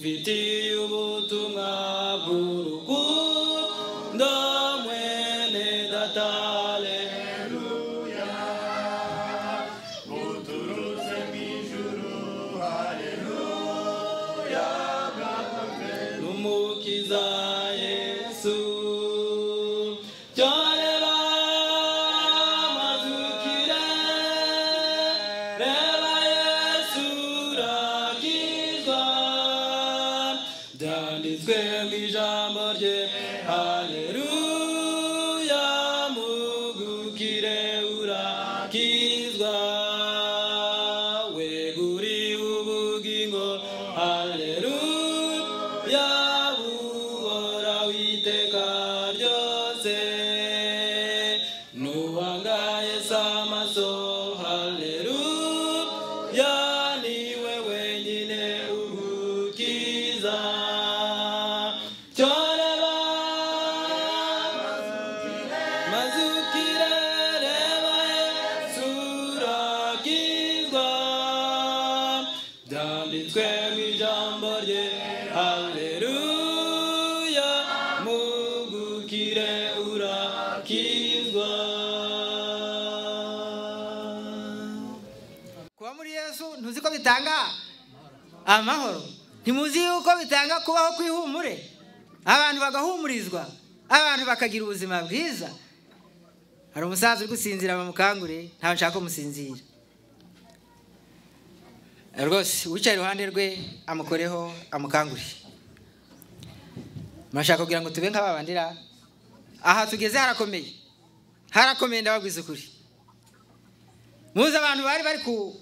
Ngufitiye ubutumwa bw'urukundo mwene data, haleluya, buturutse mu ijuru, haleluya, n'Umukiza Yesu. Cyoreba mazukire, reba Yesu urakizwa, byanditswe mu ijambo rye, haleluya, mugukire urakizwa, weguriwe ubugingo, haleluya, buhoraho iteka ryose, nuwanga Yesu amaso, haleluya, niwe wenyine ugukiza. Cyoreba mazukire, reba Yesu urakizwa, byanditswe mu ijambo rye, haleluya, mugukire urakizwa. Kuba muri Yesu ntuzi ko bitanga amahoro, ntimuzi yuko bitanga kubaho kwihumure, abantu bagahumurizwa, abantu bakagira ubuzima bwiza. Hari umusaza uri gusinzira, bamukangure, ntawe nshaka kumusinzira rwose. Uwicaye iruhande rwe amukoreho, amukangure. Murashaka kugira ngo tube nk'ababandira? Aha tugeze harakomeye, harakomeye, ndababwiza ukuri. Muzi abantu bari bari ku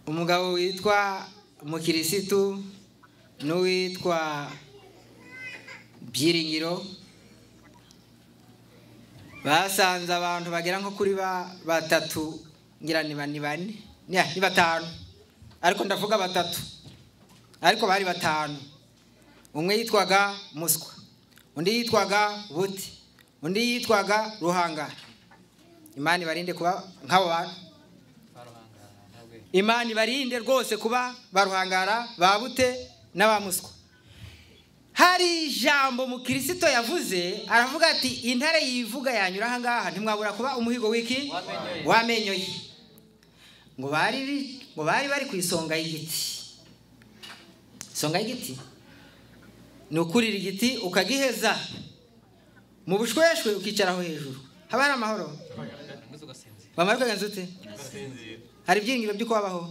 umugabo witwa Mukirisitu n'uwitwa Byiringiro, basanze abantu bagera nko kuri batatu, ngira ni bane bane, ni batanu, ariko ndavuga batatu, ariko bari batanu. Umwe yitwaga Muswa, undi yitwaga Buti, undi yitwaga Ruhangara. Imana ibarinde kuba nk'abo bantu, Imana ibarinde rwose kuba baruhangara, ba Bute n'abamuswa. Hari ijambo Mukristo yavuze, aravuga ati intare yivuga yanyura aha ngaha ntimwabura kuba umuhigo w'iki w'amenyo ye. Ngo bari bari ku isonga y'igiti. Isonga y'igiti ni ukurira igiti ukagiheza mu bushweshwe, ukicaraho hejuru, haba hari amahoro. Bamara ukagenza ute? Hari ibyiringiro by'uko wabaho?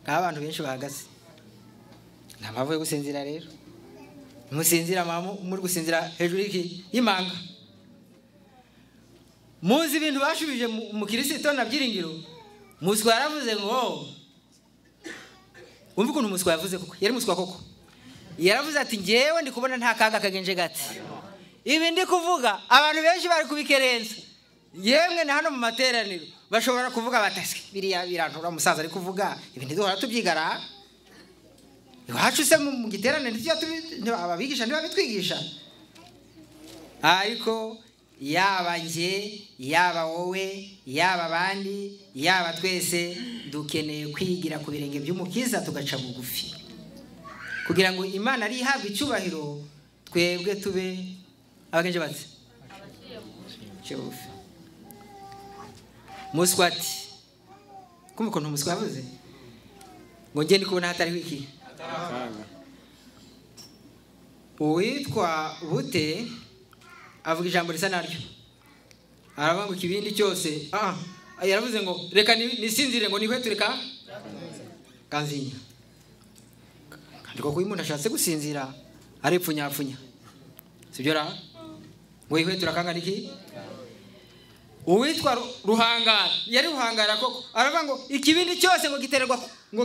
Nta bantu benshi bahagaze, nta mpamvu yo gusinzira rero. Musinzira mama, muri gusinzira hejuru y'iki y'imanga. Muzi ibintu bashubije Mukristo na Byiringiro. Muswa yaravuze ngo, umva ukuntu Muswa yavuze, koko yari muswa koko. Yaravuze ati ngewe ndi kubona nta kaga kagenje gati, ibi ndi kuvuga abantu benshi bari kubikerenza, yemwe na hano mu materaniro bashobora kuvuga batasi biriya birantura umusaza ari kuvuga ibi, ntiduhora tubyigara iwacu se mu giterane, ababigisha ntibabitwigisha. Ariko yaba njye, yaba wowe, yaba abandi, yaba twese, dukeneye kwigira ku birenge by'Umukiza, tugaca bugufi kugira ngo Imana ari ihabwe icyubahiro, twebwe tube abagenje bati bugufi. Muswa ati kumva ukuntu Muswa yavuze ngo njye ndi kubona hatariho iki. Uwitwa Bute avuga ijambo risa naryo, aravuga ngo ikibindi cyose, yaravuze ngo reka nisinzire ngo nihwetureka kanzinya. Kandi koko iyo umuntu ashatse gusinzira aripfunyapfunya, sibyo ra? Ngo yihwetura kangana iki? Uwitwa Ruhangara, yari Ruhangara koko, aravuga ngo ikibindi cyose ngo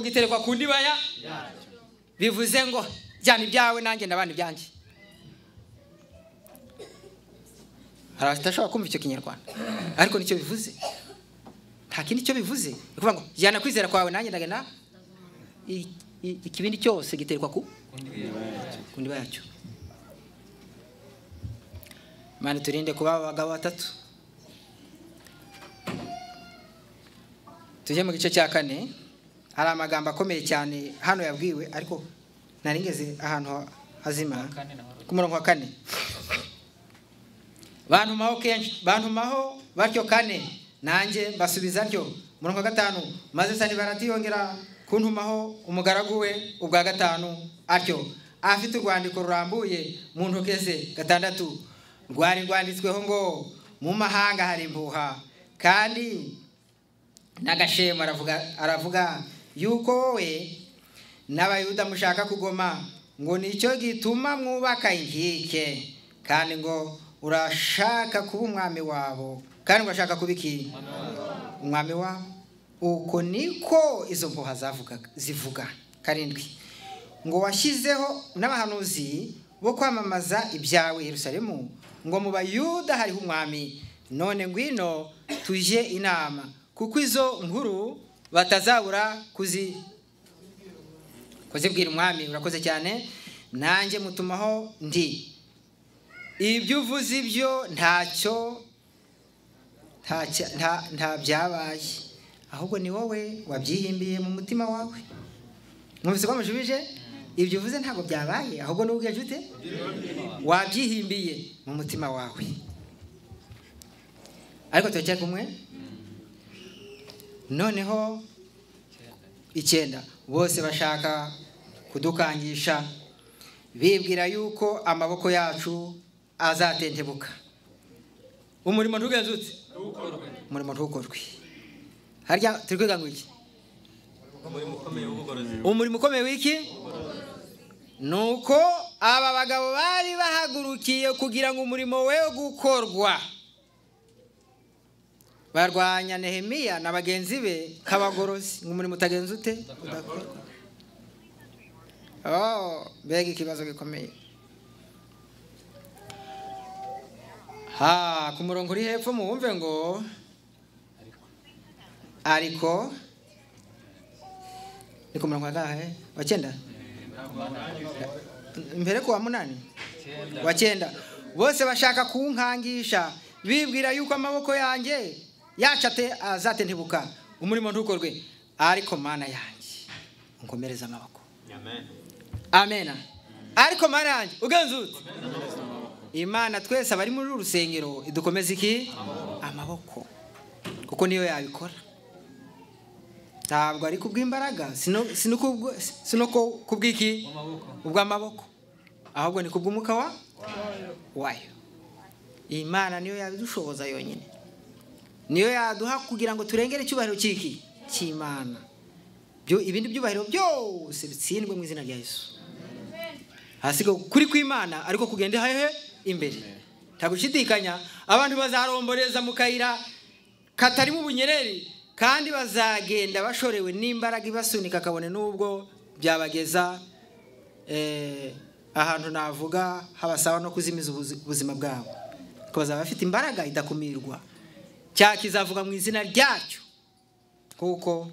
giterwa ku ndibaya, bivuze ngo jyana ibyawe nanjye ndabana ibyanjye. Hari abatashobora kumva icyo Kinyarwanda, ariko nicyo bivuze, nta kindi cyo bivuze. Ni ukuvuga ngo jyana kwizera kwawe nanjye ndagana. Ikibindi cyose giterwa ku ndiba yacyo. Imana turinde kuba abagabo batatu. Tujye mu gice cya kane. Hari amagambo akomeye cyane hano yabwiwe, ariko naringeze ahantu hazima ku murongo wa 4. Bantumaho kenshi, bantumaho batyo 4, nanjye mbasubiza ntyo. Murongo wa 5, maze Sanibalati yongera kuntumaho umugaragu we ubwa 5 atyo, afite urwandiko rurambuye mu ntoke ze. 6, rwari rwanditsweho ngo mu mahanga hari impuha, kandi n'agashema aravuga yuko wowe n'Abayuda mushaka kugoma, ngo nicyo gituma mwubaka inkike, kandi ngo urashaka kuba umwami wabo, kandi urashaka kuba iki? Umwami wabo. Uko niko izo mpuha zivuga. 7, ngo washyizeho n'abahanuzi bo kwamamaza ibyawe Yerusalemu, ngo mu Bayuda hariho umwami, none ngwino tujye inama, kuko izo nkuru batazabura kuzibwira umwami. Urakoze cyane. Nanjye mutumaho ndi ibyo uvuze ibyo ntacyo nta byabaye, ahubwo ni wowe wabyihimbiye mu mutima wawe. Mwumvise ko mushubije? Ibyo uvuze ntabwo byabaye, ahubwo ni ubwe ute wabyihimbiye mu mutima wawe. Ariko turacyari kumwe. Noneho 9, bose bashaka kudukangisha, bibwira yuko amaboko yacu azatentebuka, umurimo ntugenzutse, umurimo ntukorwe. Harya turi kwiga ngo iki? Umurimo ukomeye w'iki? Nuko aba bagabo bari bahagurukiye kugira ngo umurimo we gukorwa, barwanya Nehemiya na bagenzi be kabagorozi, ngo umurimo utagenze ute? Udakorwa. Oh, mbega ikibazo gikomeye. Ha, ku murongo uri hepfo muwumve ngo ariko ni ku murongo wa gahe? Wa 9? Mbere ku wa 8? Wa 9. Bose bashaka kunkangisha, bibwira yuko amaboko yanjye yacate azatentebuka, umurimo ntukorwe, ariko Mana yanjye unkomereza amaboko. Amen. Amen. Ariko Mana yanjye ugenzutse. Imana twese abari muri rusengero idukomeza iki? Amaboko. Kuko niyo yabikora. Ntabwo ari kubw'imbaraga, sino kubw'iki? Ubw'amaboko. Ahubwo ni kubw'umuka wa wayo. Imana niyo yabidushoboza yonyine. Niyo yaduha kugira ngo turengere icyubahiro cyiki cy'Imana. Byo ibindi byubahiro byose bitsindwe mu izina rya Yesu. Hasiga kuri kw'Imana ariko kugende hehe imbere. Ntagushidikanya abantu bazaromboreza mu kayira katarimo ubunyereri, kandi bazagenda bashorewe n'imbaraga ibasunika kabone nubwo byabageza ahantu navuga habasaba no kuzimiza ubuzima bwabo. Ko bazaba bafite imbaraga idakumirwa, cyakizavuga mu izina ryacyo, kuko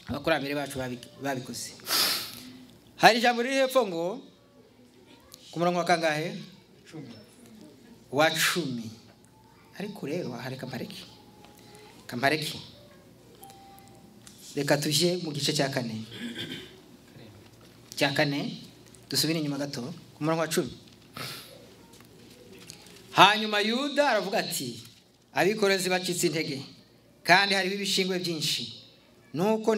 abakurambere bacu babikoze. Hari ijambo riri hepfo ngo ku murongo wa kangahe? 10. Wa 10. Ariko rero hari kampareki. Kampareki. Reka tuje mu gice cya 4. Cya 4 dusubire inyuma gato ku murongo wa 10. Hanyuma Yuda aravuga ati abikorezi bacitse intege, kandi hariho ibishingwe byinshi, nuko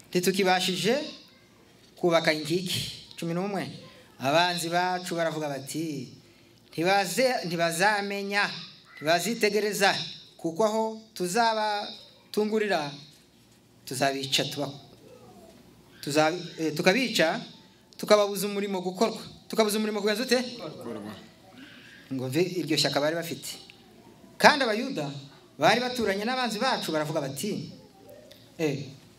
ntitukibashije kubaka inkike. 11, abanzi bacu baravuga bati ntibazamenya, ntibazitegereza, kuko aho tuzabatungurira tuzabica, tukabica, tukababuza umurimo gukorwa, tukabuza umurimo kugenza ute? Ngo mve iryo shyaka bari bafite. Kandi Abayuda bari baturanye n'abanzi bacu baravuga bati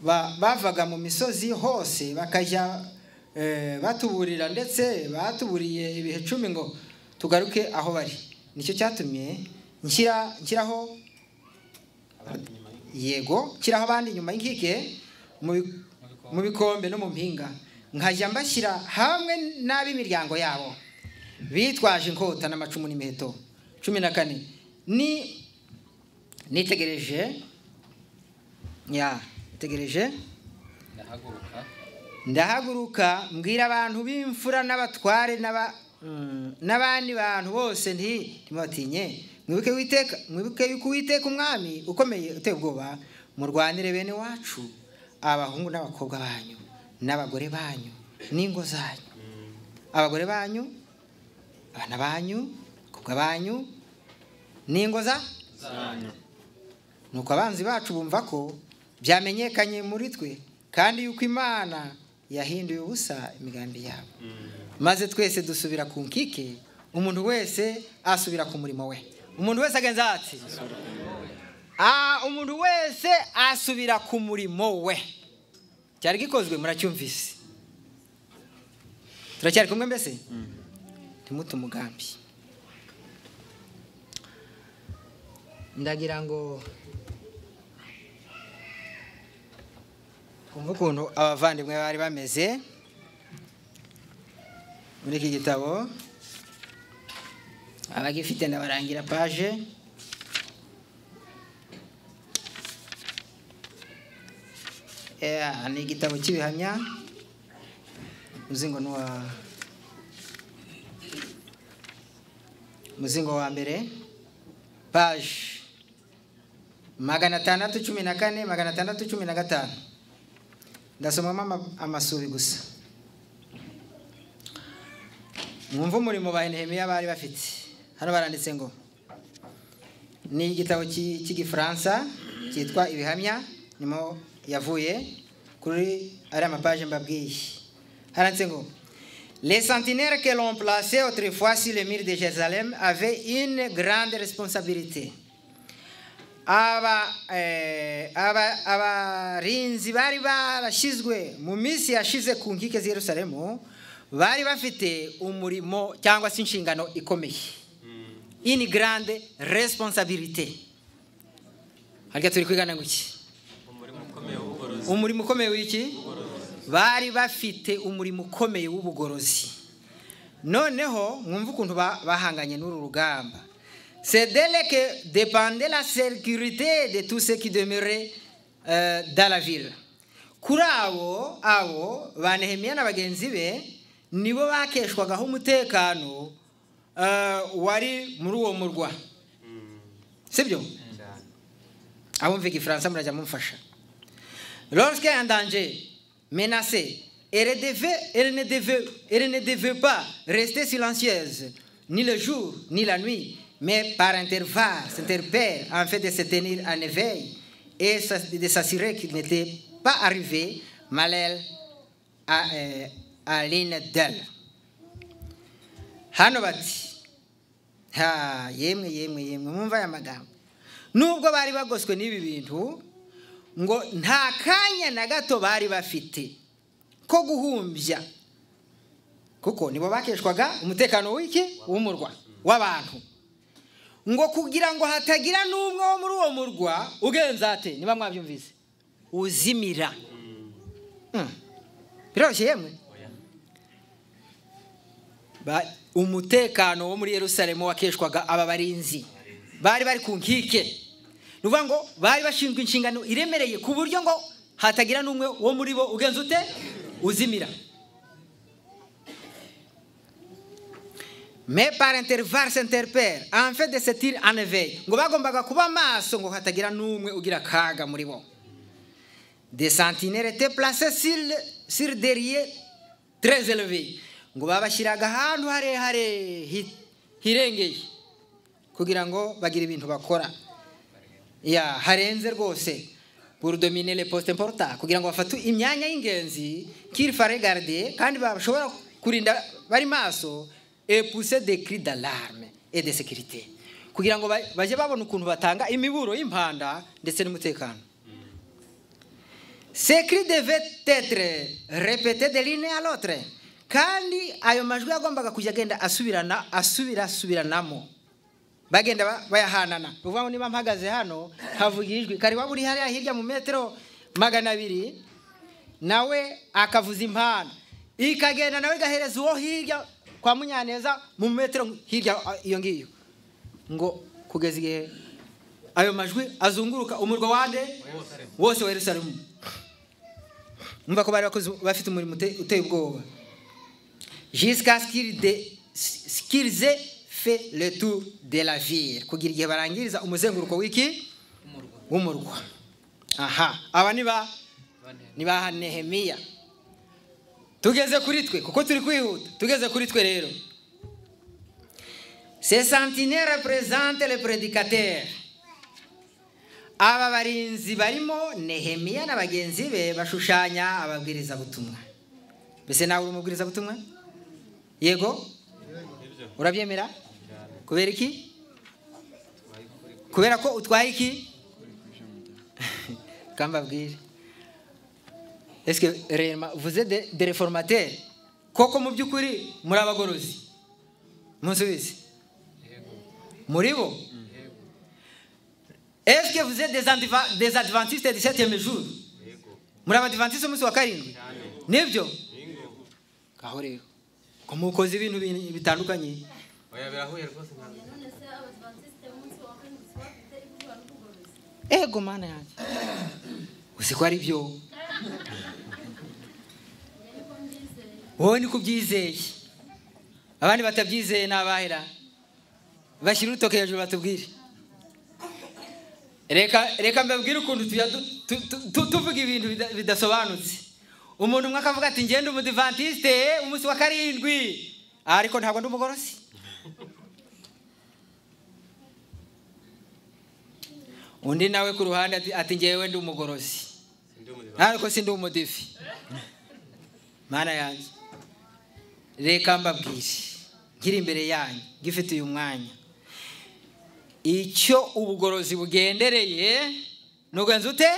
bavaga mu misozi hose bakajya batuburira, ndetse batuburiye ibihe 10 ngo tugaruke aho bari. Nicyo cyatumye nshyiraho yego nshyiraho abandi inyuma y'inkike mu bikombe no mu mpinga, nkajya mbashyira hamwe n'ab'imiryango yabo bitwaje inkota n'amacumu n'imiheto. 14, ni nitegereje Tegereje. Ndahaguruka mbwira abantu b'imfura n'abatware n'abandi bantu bose nti ntimubatinye, mwibuke Uwiteka, mwibuke yuko Uwiteka umwami ukomeye uteye ubwoba, murwanire bene wacu, abahungu n'abakobwa banyu n'abagore banyu n'ingo zanyu, abagore banyu, abana banyu, abakobwa banyu n'ingo zanyu. Nuko abanzi bacu bumva ko byamenyekanye muri twe, kandi yuko Imana yahinduye ubusa imigambi yabo. Maze twese dusubira ku nkike, umuntu wese asubira ku murimo we. Umuntu wese agenza ati umuntu wese asubira ku murimo we. Cyari gikozwe, muracyumvise. Turacyari kumwe mbese? Ntimute umugambi. Ndagira ngo kumva ukuntu abavandimwe bari bameze muri iki gitabo. Abagifite ndabarangira page. Ni igitabo cy'ibihamya, umuzingo nuwa muzingo wa mbere, page 614 615. Ndasomamo amasubi gusa. Mwumva umurimo ba Nehemiya bari bafite. Hano baranditse ngo ni igitabo cy'igifaransa cyitwa Ibihamya, nimo yavuye kuri ari amapaje mbabwiye. Haranditse ngo les sentinelles que l'on plaçait autrefois sur le mur de Jérusalem avaient une grande responsabilité. Abarinzi bari barashyizwe mu minsi yashize ku nkike z'i Yerusalemu bari bafite umurimo cyangwa se inshingano ikomeye. Une grande responsabilité. Harya turi kwigana ngo iki? Umurimo ukomeye w'iki? Bari bafite umurimo ukomeye w'ubugorozi. Noneho mwumva ukuntu bahanganye n'uru rugamba. C'est d'elle que dépendait la sécurité de tous ceux qui demeuraient dans la ville. Kuri abo ba Nehemiya na bagenzi be nibo bakeshwagaho umutekano wari muri uwo murwa. Sibyo? Abumva igifaransa murajya mumfasha. Lorsqu'un danger menaçait, elle ne devait pas rester silencieuse, ni le jour ni la nuit, mais par intervalles s'interpellent en fait de se tenir en éveil et de s'assurer qu'il n'était pas arrivé malheur à l'une d'elles. Hano bati ha yemwe yemwe yemwe, mwumva aya magambo. Nubwo bari bagoswe n'ibi bintu, ngo nta kanya na gato bari bafite ko guhumbya, kuko nibo bakeshwaga umutekano w'iki w'umurwa w'abantu, ngo kugira ngo hatagira n'umwe wo muri uwo murwa ugenza ate, niba mwabyumvise, uzimira. Biroroshye yemwe. Umutekano wo muri Yerusalemu wakeshwaga aba barinzi bari bari ku nkike. Nuvuga ngo bari bashinzwe inshingano iremereye ku buryo ngo hatagira n'umwe wo muri bo ugenza ute uzimira. Mais par intervalles s'interpellent en fait de se tenir en éveil. Ngo bagombaga kuba maso ngo hatagira n'umwe ugira kaga muri bo. Des sentinelles étaient placées sur des lieux très élevés. Ngo babashyiraga ahantu harehare hirengeye kugira ngo bagire ibintu bakora ya harenze rwose, pour dominer les postes importants, kugira ngo bafate imyanya y'ingenzi qu'il fallait garder, kandi bashobora kurinda bari maso, et pousser des cris d'alarme et de sécurité, kugira ngo baje babona ukuntu batanga imiburo y'impanda ndetse n'umutekano. Ces cris devaient être répétés de l'une à l'autre, kandi ayo majwi yagombaga kujya agenda asubirana asubiranamo, bagenda bayahanana. Uvuga ngo niba mpagaze hano havuga ijwi, kari waba uri hariya hirya mu metero 200, nawe akavuza impanda ikagenda nawe igahereza uwo hirya kwa Munyaneza mu metero hirya iyo ngiyo, ngo kugeza igihe Ayo majwi azunguruka umurwa wande wose wa Yerusalemu. Numva ko bari bakoze bafite umurimo uteye ubwoba. Jusqu'à ce qu'ils aient fait le tour de la ville, kugira igihe barangiriza umuzenguruko w'iki w'umurwa. Aha, aba ni ba Nehemiya. Tugeze kuri twe kuko turi kwihuta, tugeze kuri twe rero. Ces sentinelles représentent les prédicateurs. Aba barinzi barimo Nehemiya na bagenzi be bashushanya ababwiriza butumwa. Mbese nawe uri umubwiriza butumwa? Yego? Urabyemera? Kubera iki? Kubera ko utwaye iki? Kambabwire. Est-ce que réellement vous êtes des réformateurs? Koko mu by'ukuri muri abagorozi? Munsubize. Muri bo? Est-ce que vous êtes des adventistes du 7e jour? Muri abadventiste umunsi wa karindwi? Nibyo? Kaho rero. Ko mukoze ibintu bitandukanye. Oya birahuye rwose ntabwo. Ego mana yanjye. Uzi ko ari byo. Wowe ni kubyizeye. Abandi batabyizeye nabahera. Bashyira urutoke hejuru batubwire. Reka mbabwire ukuntu tuvuga ibintu bidasobanutse. Umuntu umwe akavuga ati ngende umudivantiste umunsi wa karindwi, ariko ntabwo ndi umugorosi. Undi nawe ku ruhande ati ngewe ndi umugorosi ariko sindi umudivi. Mana yanjye, reka mbabwire nkiri imbere yanyu ngifite uyu mwanya, icyo ubugorozi bugendereye nugenza ute?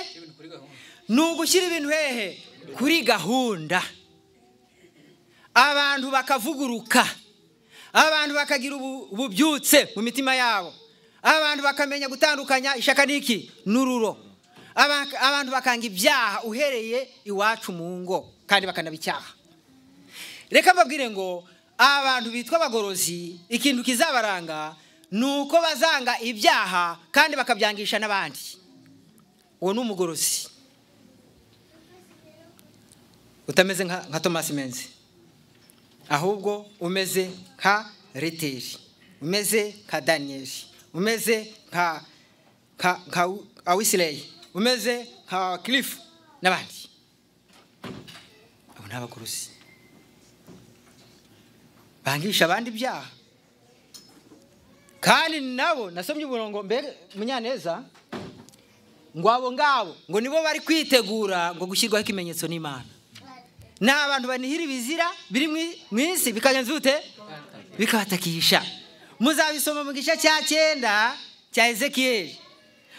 Nugushyira ibintu hehe? Kuri gahunda. Abantu bakavuguruka, abantu bakagira ububyutse mu mitima yabo, abantu bakamenya gutandukanya ishaka niki n'ururo, abantu bakanga ibyaha uhereye iwacu mu ngo kandi bakanabicyaha. Reka mbabwire ngo abantu bitwa abagorozi ikintu kizabaranga nuko bazanga ibyaha kandi bakabyangisha n'abandi. Uwo ni umugorozi utameze nka Thomas Menzi, ahubwo umeze nka Riteri, umeze nka Daniel, umeze nka Wesley, umeze nka Cliff n'abandi. Abo ni abagorozi bangisha abandi ibyaha. Kandi nabo nasomye uburongo mbere Munyaneza ngo abo ngabo ngo nibo bari kwitegura ngo gushyirwaho ikimenyetso n'Imana. N'abantu banihira ibizira biri mu isi bikagenza ute? Bikabatakisha. Muzabisoma mu gice cya 9 cya Ezekiel,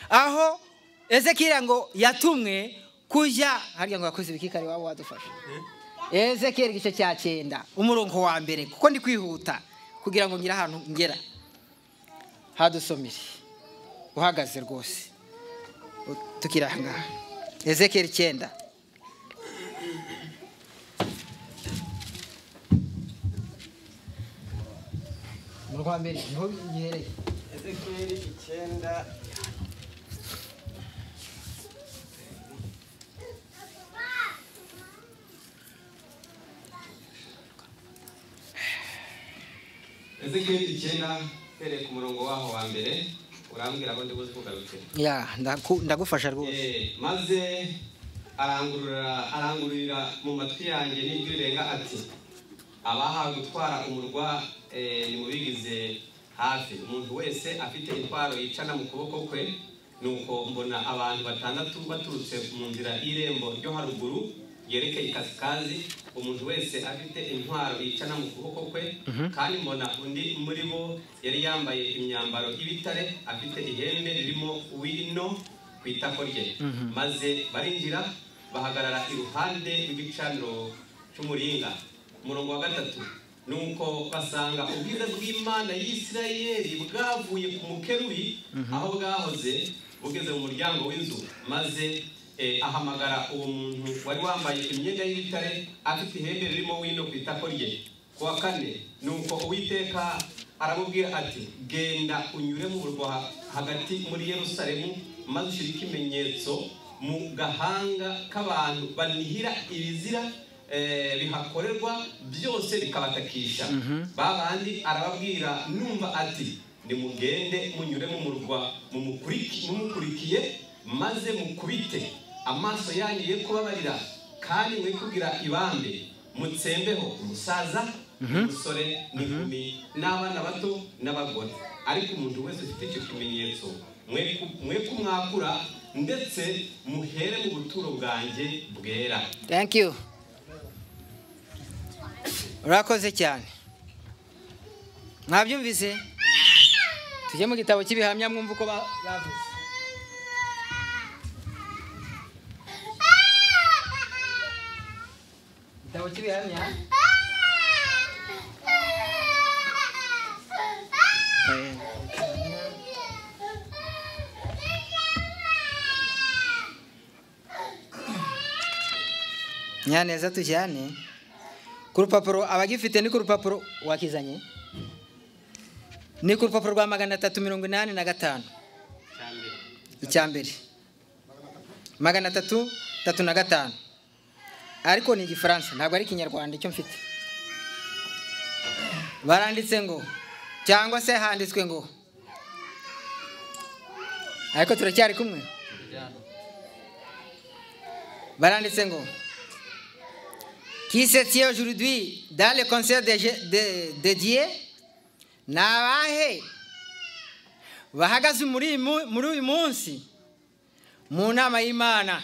aho Ezekiel ngo yatumwe kujya harya ngo yakoze ibikikari wabo wadufasha. Ezekiel gice cya 9 umurongo wa mbere, kuko ndi kwihuta kugira ngo ngira ahantu ngera. Hadusomire uhagaze rwose tukira aha. Ezekiel 9. Umurongo wa mbere niho gihereye. Ezekiel 9. Ezekiel 9 uhereye ku murongo waho wa mbere, urambwira aho ndi buze kugarukira. Ya, ndagufasha rwose. Maze arangururira mu matwi yanjye n'ijwi rirenga ati abaha gutwara umurwa nimubigize hafi, umuntu wese afite intwaro yicana mu kuboko kwe. Nuko mbona abantu batandatu baturutse mu nzira y'irembo ryo haruguru yerekeye ikasikazi, umuntu wese afite intwaro yicana mu kuboko kwe. Kandi mbona undi muri bo yari yambaye imyambaro y'ibitare, afite ihembe ririmo wino ku itako rye. Maze barinjira bahagarara iruhande rw'igicaniro cy'umuringa. Umurongo wa 3, nuko basanga ubwiza bw'Imana y'Isirayeli bwavuye ku mukerubi aho bwahoze bugeze mu muryango w'inzu. Maze ahamagara uwo muntu wari wambaye imyenda y'ibitare afite ihembe ririmo wino ku itako rye. Ku wa 4, nuko Uwiteka aramubwira ati genda unyure mu murwa hagati muri Yerusalemu, maze ushyire ikimenyetso mu gahanga k'abantu banihira ibizira bihakorerwa byose bikabatakisha. Babandi arababwira numva ati nimugende munyure mu murwa mumukurikiye, maze mukubite amaso yanyu ye kubabarira, kandi mwe kugira ibambe, mutsembeho umusaza, umusore n'inkumi n'abana bato n'abagore. Ariko umuntu wese ufite icyo kimenyetso mwe kumwakura, ndetse muhere mu buturo bwanjye bwera. Thank you. Urakoze cyane. Mwabyumvise? Tujye mu gitabo cy'ibihamya mwumva uko bavuze. Igitabo cy'ibihamya Nyaneza tujyane ku rupapuro, abagifite ni ku rupapuro wakizanye, ni ku rupapuro rwa 385 icyambere 335, ariko ni igifaransa ntabwo ari ikinyarwanda icyo mfite. Baranditse ngo cyangwa se handitswe ngo, ariko turacyari kumwe. Baranditse ngo qui se tient aujourd'hui dans le conseil de Dieu, n'abahe bahagaze muri uyu munsi mu nama y'Imana.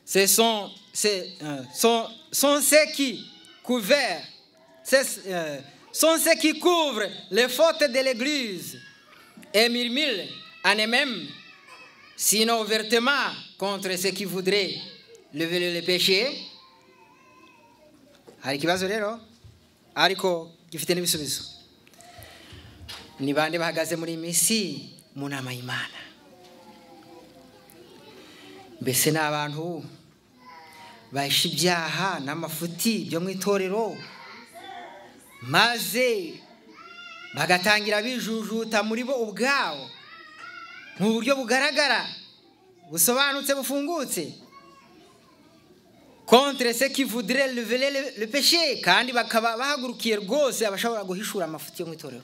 Ce sont ceux qui couvrent, sont ceux qui couvrent les fautes de l'Église et murmurent en eux-mêmes, sinon ouvertement contre ceux qui voudraient lever le péché. Hari ikibazo rero ariko gifite n'ibisubizo. Ni bande bahagaze muri misi mu nama y'Imana? Mbese ni abantu bahisha ibyaha n'amafuti byo mu itorero, maze bagatangira bijujuta muri bo ubwabo mu buryo bugaragara, busobanutse, bufungutse, contre ceux qui voudraient lever le péché, kandi bakaba bahagurukiye rwose abashobora guhishura amafuti yo mu itorero.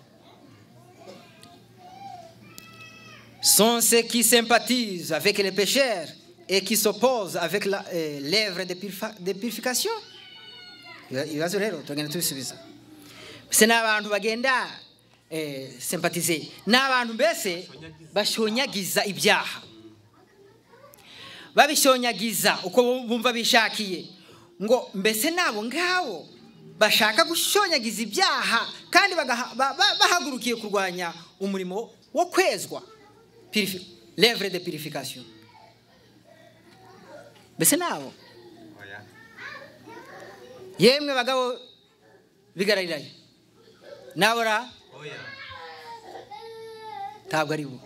Sont ceux qui sympathisent avec les pécheurs et qui s'opposent avec l'œuvre de purification. Ibibazo rero turagenda tubisubiza. Mbese ni abantu bagenda sympathiser, ni abantu mbese bashonyagiza ibyaha, babishonyagiza uko bumva bishakiye. Ngo mbese nabo ngabo bashaka gushonyagiza ibyaha kandi bahagurukiye kurwanya umurimo wo kwezwa, l'œuvre de purification. Mbese nabo yemwe bagabo bigarariraye nabora ntabwo ari bo.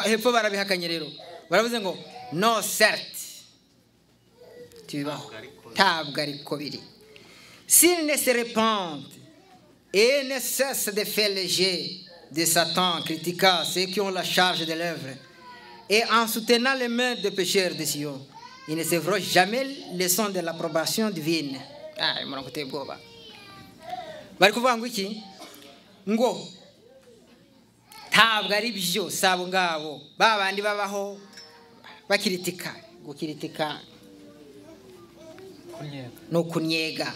Hepfo barabihakanye rero, baravuze ngo no certes, tubibaho ntabwo ariko biri. S'ils ne se répandent et ne cessent de faire le jet de Satan, critiquant ceux qui ont la charge de l'œuvre et en soutenant les mains des pécheurs de Sion, ils ne se feront jamais le son de l'approbation divine. Umurongo uteye ubwoba. Bari kuvuga ngo iki? Ngo ntabwo ari byo, sabo ngabo babandi babaho bakiritika, gukiritika no kunyega,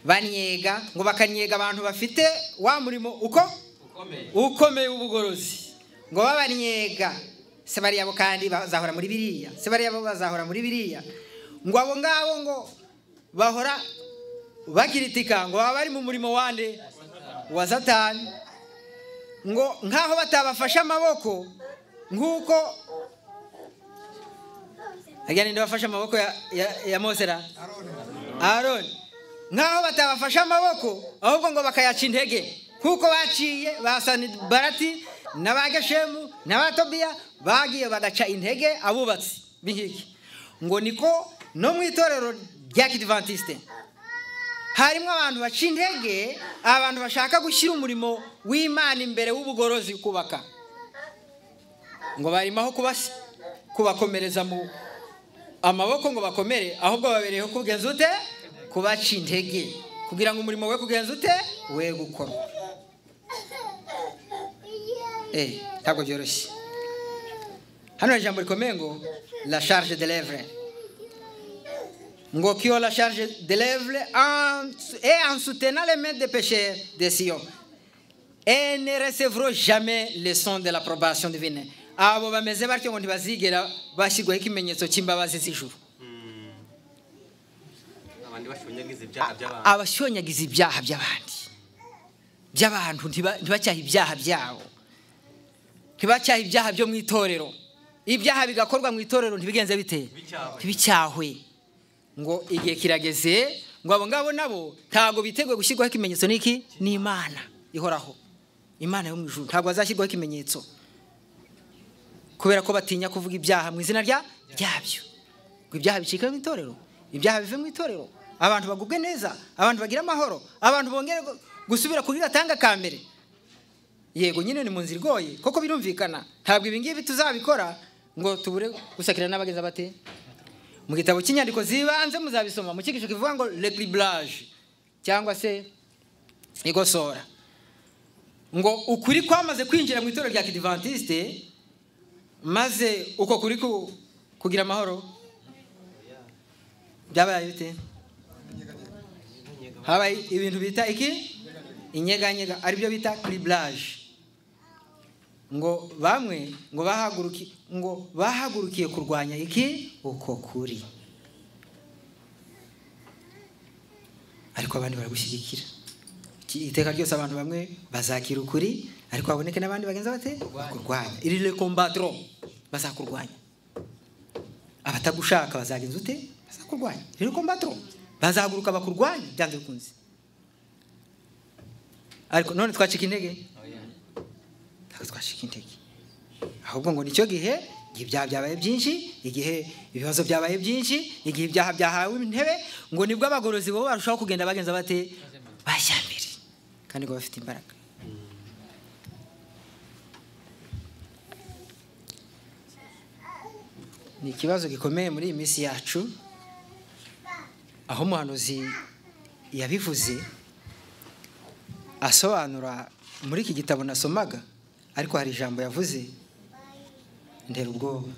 banyega ngo bakanyega abantu bafite wa murimo uko ukomeye w'ubugorozi, ngo babanyega se bariya bo kandi bazahora muri biriya, se bariya bo bazahora muri biriya, ngo abo ngabo ngo bahora bakiritika, ngo baba bari mu murimo wande wa Satani, ngo nkaho batabafasha amaboko nkuko agenda bafasha amaboko ya Mose ra Aaron, nkaho batabafasha amaboko ahubwo ngo bakayaca intege nkuko baciye ba Sanibarati n'abaGeshemu n'abaTobiya bagiye bagaca intege abubatsi b'inkike. Ngo niko no mu itorero rya Kidventiste Harimo abantu baca intege, abantu bashaka gushyira umurimo w'Imana imbere w'ubugorozi kubaka, ngo barimo aho kubakomereza mu amaboko ngo bakomere, ahubwo babereyeho kugenza ute? Kubaca intege kugira ngo umurimo we kugenza ute? We gukorwa. Ntabwo byoroshye. Hano ijambo rikomeye ngo la charge de l'œuvre, ngo qui ont la charge de l'œuvre et en soutenant les mains des pécheurs de Sion et ne recevront jamais le son de l'approbation divine. Abo bameze batyo ngo ntibazigera bashyirwaho ikimenyetso cy'imbabazi z'ijuru. Abashonyagiza ibyaha by'abandi, by'abantu, ntibacyaha ibyaha byabo, ntibacyaha ibyaha byo mu itorero. Ibyaha bigakorwa mu itorero ntibigenze bite? Ntibicyahwe. Ngo igihe kirageze ngo abo ngabo nabo ntabwo biteguye gushyirwaho ikimenyetso n'iki? N'Imana ihoraho, Imana yo mu ijuru. Ntabwo bazashyirwaho ikimenyetso kubera ko batinya kuvuga ibyaha mu izina ryabyo. Ngo ibyaha bicike mu itorero, ibyaha bive mu itorero, abantu bagubwe neza, abantu bagira amahoro, abantu bongere gusubira kuri gatanga ka mbere. Yego nyine ni mu nzira igoye koko, birumvikana. Ntabwo ibi ngibi tuzabikora ngo tubure gusakira n'abagenza bate. Mu gitabo cy'inyandiko zibanze muzabisoma mu cyigisho kivuga ngo l'équilibrage cyangwa se igosora, ngo ukuri kwamaze kwinjira mu itorero rya Kidventiste, maze uko kuri kugira amahoro byabaye bite? Habaye ibintu bita iki? Inyeganyega, aribyo bita criblage. Ngo bamwe ngo bahagurukiye kurwanya iki? Uko kuri. Ariko abandi baragushyigikira. Iteka ryose abantu bamwe bazakira ukuri, ariko haboneke n'abandi bagenza bate? Bakurwanya. Iri le combattre, bazakurwanya. Abatagushaka bazagenza ute? Bazakurwanya. Iri le combattre, bazahaguruka bakurwanya byanze bikunze. Ariko none twacika intege? Ntabwo twacika intege. Ahubwo ngo nicyo gihe ibyaha byabaye byinshi, igihe ibibazo byabaye byinshi, igihe ibyaha byahawe intebe, ngo nibwo abagorozi bo barushaho kugenda bagenza bate? Bajya mbere, kandi ngo bafite imbaraga. Ni ikibazo gikomeye muri iyi minsi yacu, aho umuhanuzi yabivuze asobanura muri iki gitabo nasomaga, ariko hari ijambo yavuze ndera ubwoba.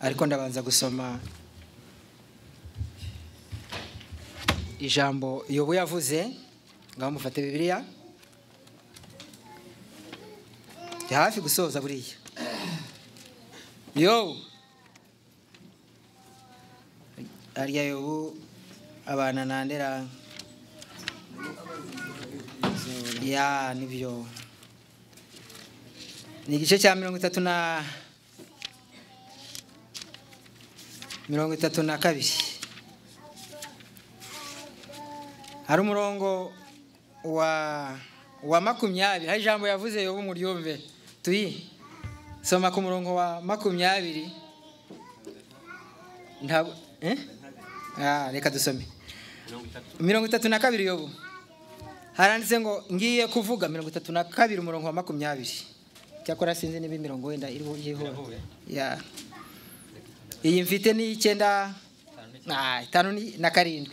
Ariko ndabanza gusoma ijambo Yobu yavuze, ngaho mufate Bibiliya. Ndi hafi gusoza buriya. Yobu arya Yobu abana nandera ya nibyo. Ni igice cya 32. Hari umurongo wa 20, hari ijambo yavuze Yobu muryumve. Tuyi soma ku murongo wa 20. Ntabwo reka dusome 32 Yobu. Haranditse ngo ngiye kuvuga 32 umurongo wa 20. Cyakora sinzi niba imirongo wenda iriho ya iyi mfite ni 9 57.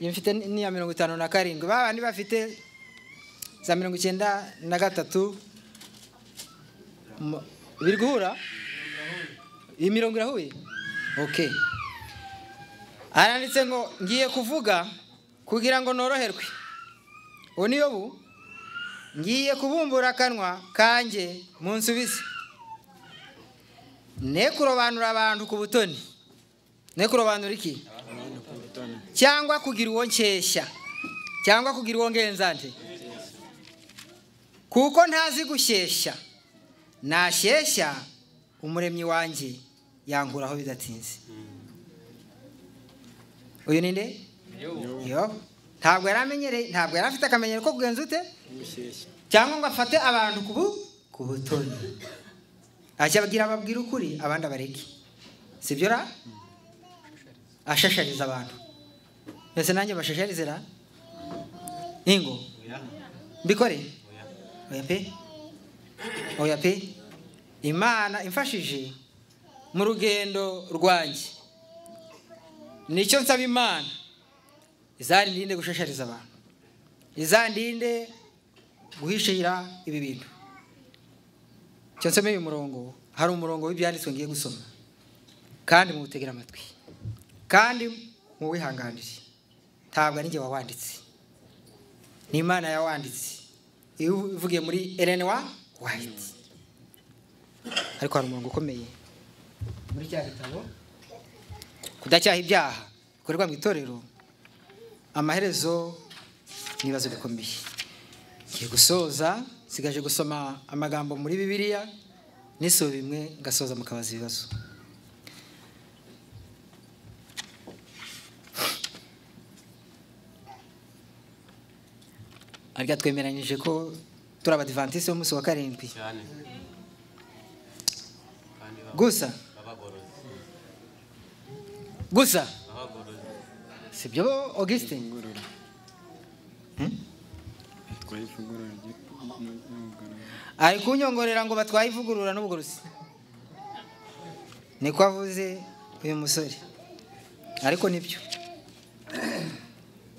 Iyi mfite ni ya 57. Babandi bafite za 93 biri guhura, iyi mirongo irahuye. Okay. Aranditse ngo ngiye kuvuga kugira ngo noroherwe. Uwo ni Yobu. Ngiye kubumbura akanwa kanjye munsubize. Ne kurobanura abantu ku butoni. Ne kurobanura iki? Cyangwa kugira uwo nkeshya, cyangwa kugira uwo ngenzante. Kuko ntazi gushyeshya, nashyeshya umuremyi wanjye yankuraho bidatinze. Uyu ni nde? Yobu. Ntabwo yaramenyereye, ntabwo yari afite akamenyero ko kugenza ute? Cyangwa ngo afate abantu ku butoni. Acyababwira ababwira ukuri, abandi abareke. Sibyo ra? Ashashariza abantu. Mbese nanjye bashasharizera ingo mbikore? Oya pe, oya pe. Imana imfashije mu rugendo rwanjye, nicyo nsaba Imana, izandinde gushashariza abantu, izandinde guhishira ibi bintu. Cyo nsome uyu murongo, hari umurongo w'ibyanditswe ngiye gusoma, kandi muwutegere amatwi, kandi muwihanganire. Ntabwo ari njye wawanditse, ni Imana yawanditse, ivugiye muri Ellen White. Ariko hari umurongo ukomeye muri cya gitabo, kudacyaha ibyaha bikorerwa mu itorero, amaherezo n'ibibazo bikomeye. Ngiye gusoza, nsigaje gusoma amagambo muri Bibiliya n'isobe bimwe, ngasoza mukabaza ibibazo. Ariko twemeranyije ko turi abadivantisi b'umunsi wa 7 cyane. Gusa gusa sibyo Augustin? Ari kunyongorera ngo batwaye ivugurura n'ubugorozi, niko avuze uyu musore, ariko nibyo.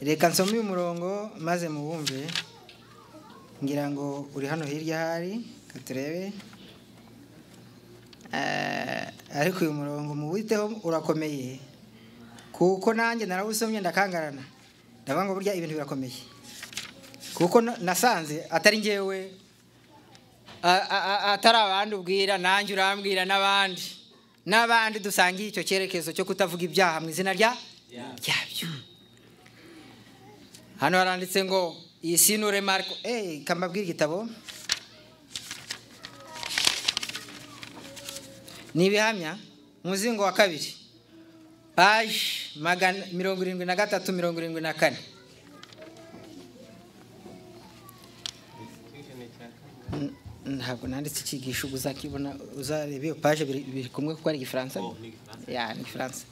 Reka nsome uyu murongo maze muwumve, ngira ngo uri hano hirya hari katurebe. Ariko uyu murongo muwiteho urakomeye, kuko nanjye narawusomye ndakangarana, ndavuga ngo burya ibintu birakomeye, kuko nasanze atari njyewe, atari abandi ubwira, nanjye urambwira n'abandi n'abandi dusangiye icyo cyerekezo cyo kutavuga ibyaha mu izina ryabyo. Hano haranditse ngo ici nous remarquons, kambabwira igitabo ni ibihamya, umuzingo wa 2 page 73 74. Ntabwo nanditse icyigisho, uzakibona uzarebe iyo page biri kumwe kuko ari igifaransa. Ya ni igifaransa.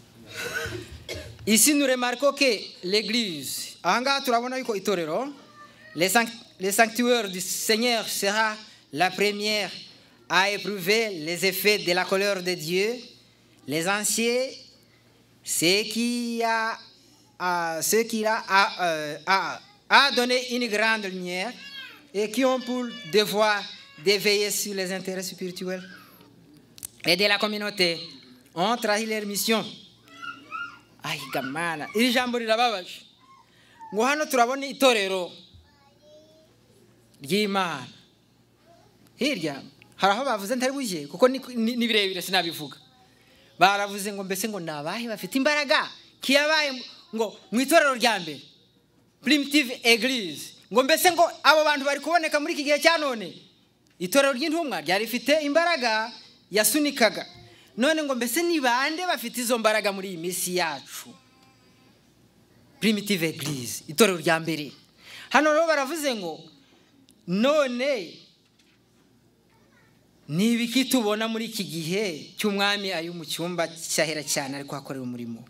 Ici nous remarquons que l'église, ahangaha turabona yuko itorero, les sanctuaires du Seigneur sera la première à éprouver les effets de la colère de Dieu. Les anciens, ce qui a donné une grande lumière et qui ont pour devoir de veiller sur les intérêts spirituels et de la communauté, ont trahi leur mission. Ay gamana, iri jambo rirababaje. Ngo hano turabona itorero ry'Imana. Hirya hari aho bavuze ntari bujye kuko ni birebire sinabivuga. Baravuze ngo mbese ngo nabahe bafite imbaraga kiyabaye ngo mu itorero rya mbere, primitive église, ngo mbese ngo abo bantu bari kuboneka muri iki gihe cya none. Itorero ry'intumwa ryari rifite imbaraga yasunikaga, none ngo mbese ni bande bafite izo mbaraga muri iyi minsi yacu? Primitive église, itorero rya mbere. Hano rero baravuze ngo none ni ibiki tubona muri iki gihe cy'umwami ari mu cyumba cyahera cyane ariko hakorera umurimo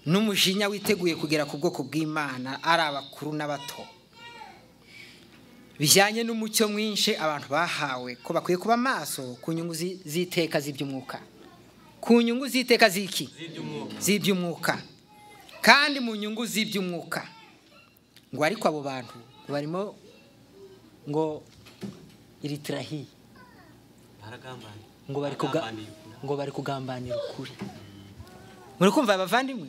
n'umujinya witeguye kugera ku bwoko bw'Imana, ari abakuru n'abato, bijyanye n'umucyo mwinshi abantu bahawe ko bakwiye kuba maso ku nyungu z'iteka z'iby'umwuka, ku nyungu z'iteka z'iki z'iby'umwuka, kandi mu nyungu z'iby'umwuka. Ngo ariko abo bantu barimo ngo iritirahi, ngo bari kugambanira ukuri. Muri kumva abavandimwe,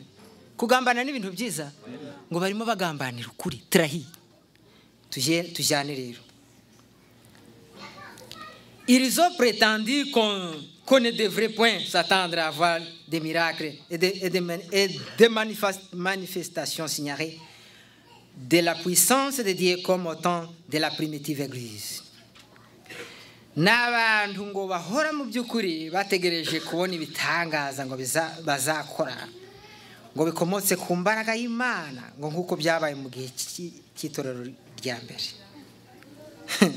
kugambana n'ibintu byiza, ngo barimo bagambanira ukuri, tirahi. Tujyane rero. Ils ont prétendu qu'on ne devrait point s'attendre à voir des miracles et des manifestations signalées de la puissance de Dieu comme au temps de la primitive église. N'abantu ngo bahora mu by'ukuri bategereje kubona ibitangaza ngo bazakora, ngo bikomotse ku mbaraga y'Imana, ngo nk'uko byabaye mu gihe cy'itorero rya mbere.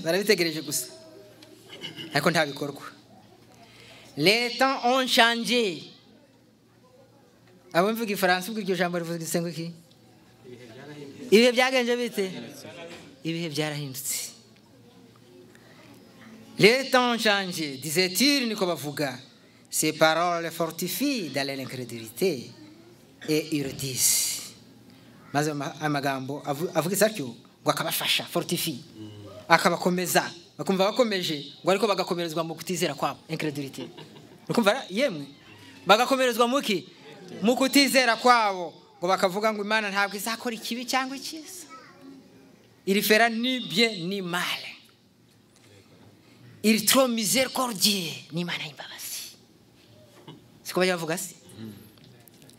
Barabitegereje gusa, ariko nta bikorwa. Les temps ont changé. Abo mvuga ifaransa ubwo iryo jambo rivuga ngo iki? Ibihe byagenje bite? Ibihe byarahindutse. Les temps changent, disait-il, niko bavuga. Ces paroles fortifient dans l'incrédulité et ils disent. Maze amagambo avuga atyo ngo akabafasha, fortifie, akabakomeza, bakumva bakomeje, ngo ariko bagakomerezwa mu kutizera kwabo, incrédulité. Ukumva yemwe bagakomerezwa muki? Mu kutizera kwabo, ngo bakavuga ngo Imana ntabwo izakora ikibi cyangwa icyiza. Il fera ni bien ni mal. Il trop miséricordieux, ni Imana y'imbabazi. Siko bajya bavuga se?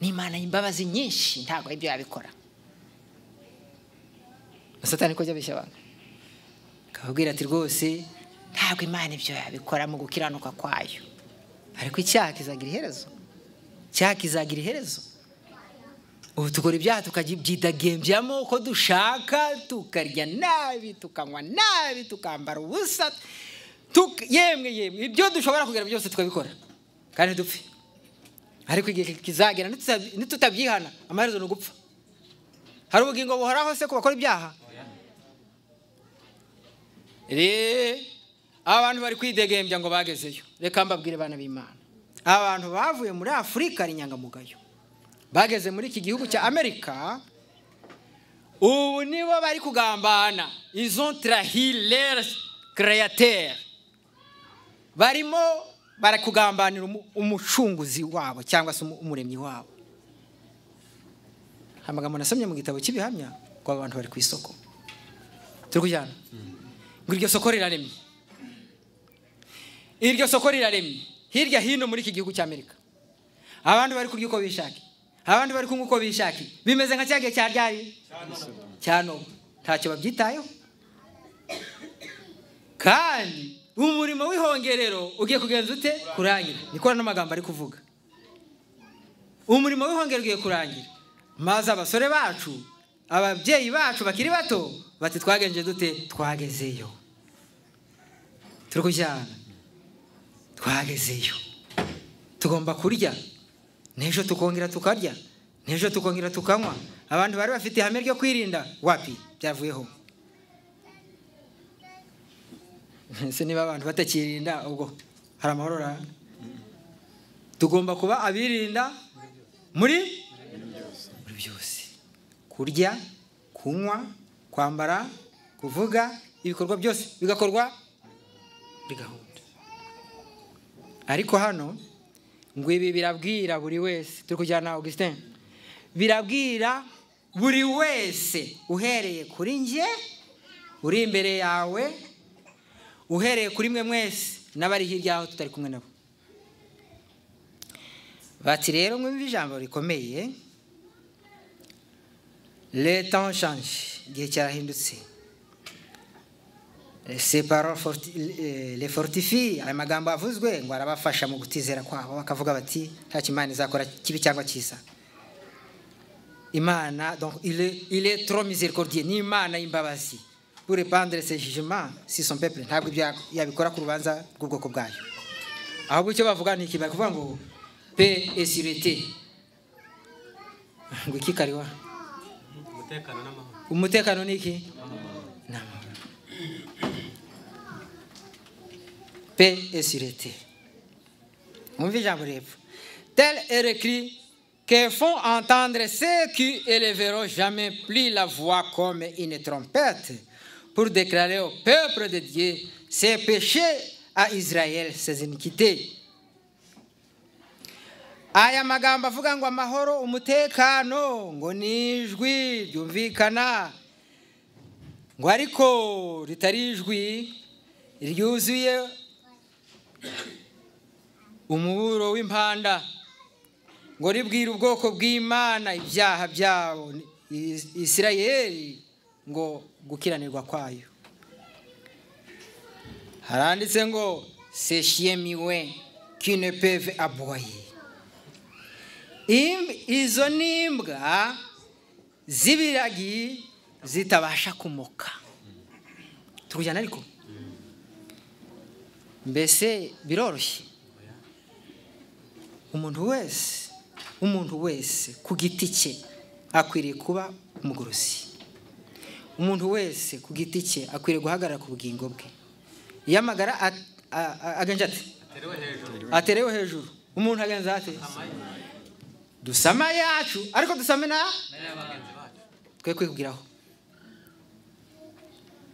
Ni Imana y'imbabazi nyinshi, ntabwo ibyo yabikora. Satani ko jya abantu akababwira ati rwose ntabwo Imana ibyo yabikora mu gukiranuka kwayo. Ariko icyaha kizagira iherezo. Icyaha kizagira iherezo. Ubu tukora ibyaha tukabyidagembyamo uko dushaka, tukarya nabi, tukanywa nabi, tukambara ubusa, yemwe yemwe ibyo dushobora kugira byose tukabikora kandi dupfe. Ariko igihe kizagera nitutabyihana amaherezo ni ugupfa. Hari ubugingo buhoraho se ku bakora ibyaha? Abantu bari kwidegembya ngo bagezeyo. Reka mbabwire bana b'Imana, abantu bavuye muri Afurika ari inyangamugayo, bageze muri iki gihugu cya Amerika, ubu nibo bari kugambana. Ils ont trahi leur créateur. Barimo barakugambanira umucunguzi wabo cyangwa se umuremyi wabo. Amagambo nasomye mu gitabo cy'ibihamya ko abantu bari ku isoko. Turi kujyana ngo iryo soko riraremye. Iryo soko riraremye hirya hino muri iki gihugu cya Amerika. Abantu bari kurya uko bishaki, abandi bari kunywa uko bishaki, bimeze nka cyagiye cya ryari cya Nowa, ntacyo babyitayeho. Kandi umurimo w'ihongerero ugiye kugenza ute? Kurangira. Niko n'amagambo ari kuvuga. Umurimo w'ihongerero ugiye kurangira, maze abasore bacu, ababyeyi bacu bakiri bato bati twagenje dute? Twagezeyo. Turi kujyana, twagezeyo. Tugomba kurya n'ejo tukongera tukarya, n'ejo tukongera tukanywa. Abantu bari bafite ihame ryo kwirinda, wapi byavuyeho. Ese niba abantu batakirinda ubwo hari amahoro ra? Tugomba kuba abirinda muri byose. Kurya, kunywa, kwambara, kuvuga, ibikorwa byose bigakorwa muri gahunda. Ariko hano ngo ibi birabwira buri wese. Turi kujyana Augustin. Birabwira buri wese uhereye kuri njye uri imbere yawe, uhereye kuri mwe mwese n'abari hirya aho tutari kumwe nabo. Bati rero mwumva ijambo rikomeye. Les temps changent, igihe cyarahindutse. Ces paroles les fortifient, aya magambo avuzwe ngo arabafasha mu gutizera kwabo, bakavuga bati ntacyo Imana izakora kibi cyangwa cyiza. Imana, donc il est trop miséricordieux, ni Imana y'imbabazi pour répandre ses jugements sur son peuple. Ntabwo yabikora ku rubanza rw'ubwoko bwayo. Ahubwo icyo bavuga ni iki? Bari kuvuga ngo paix et sûreté. Ngo iki kariwa? Umutekano n'amahoro. Umutekano ni iki? N'amahoro. Paix et sûreté. Mwumve ijambo repfo. Tel est le cri que font entendre ceux qui élèveront jamais plus la voix comme une trompette pour déclarer au peuple de Dieu ses péchés, à Israël ses iniquités. Aya magambo avuga ngo amahoro, umutekano, ngo ni ijwi ryumvikana, ngo ariko ritari ijwi ryuzuye umuburo w'impanda, ngo ribwire ubwoko bw'Imana ibyaha byabo, Isirayeli ngo gukiranirwa kwayo. Haranditse ngo ces chiens muets qui ne peuvent aboyer. Izo ni imbwa z'ibiragi zitabasha kumoka. Turujyana ariko mbese biroroshye. Umuntu wese Umuntu wese ku giti cye akwiriye kuba umugorozi. Umuntu wese ku giti cye akwiriye guhagarara ku bugingo bwe. Iyo amagara agenje ate? Aterewe hejuru. Umuntu agenza ate? Dusama yacu, ariko dusame na twe kwikugiraho.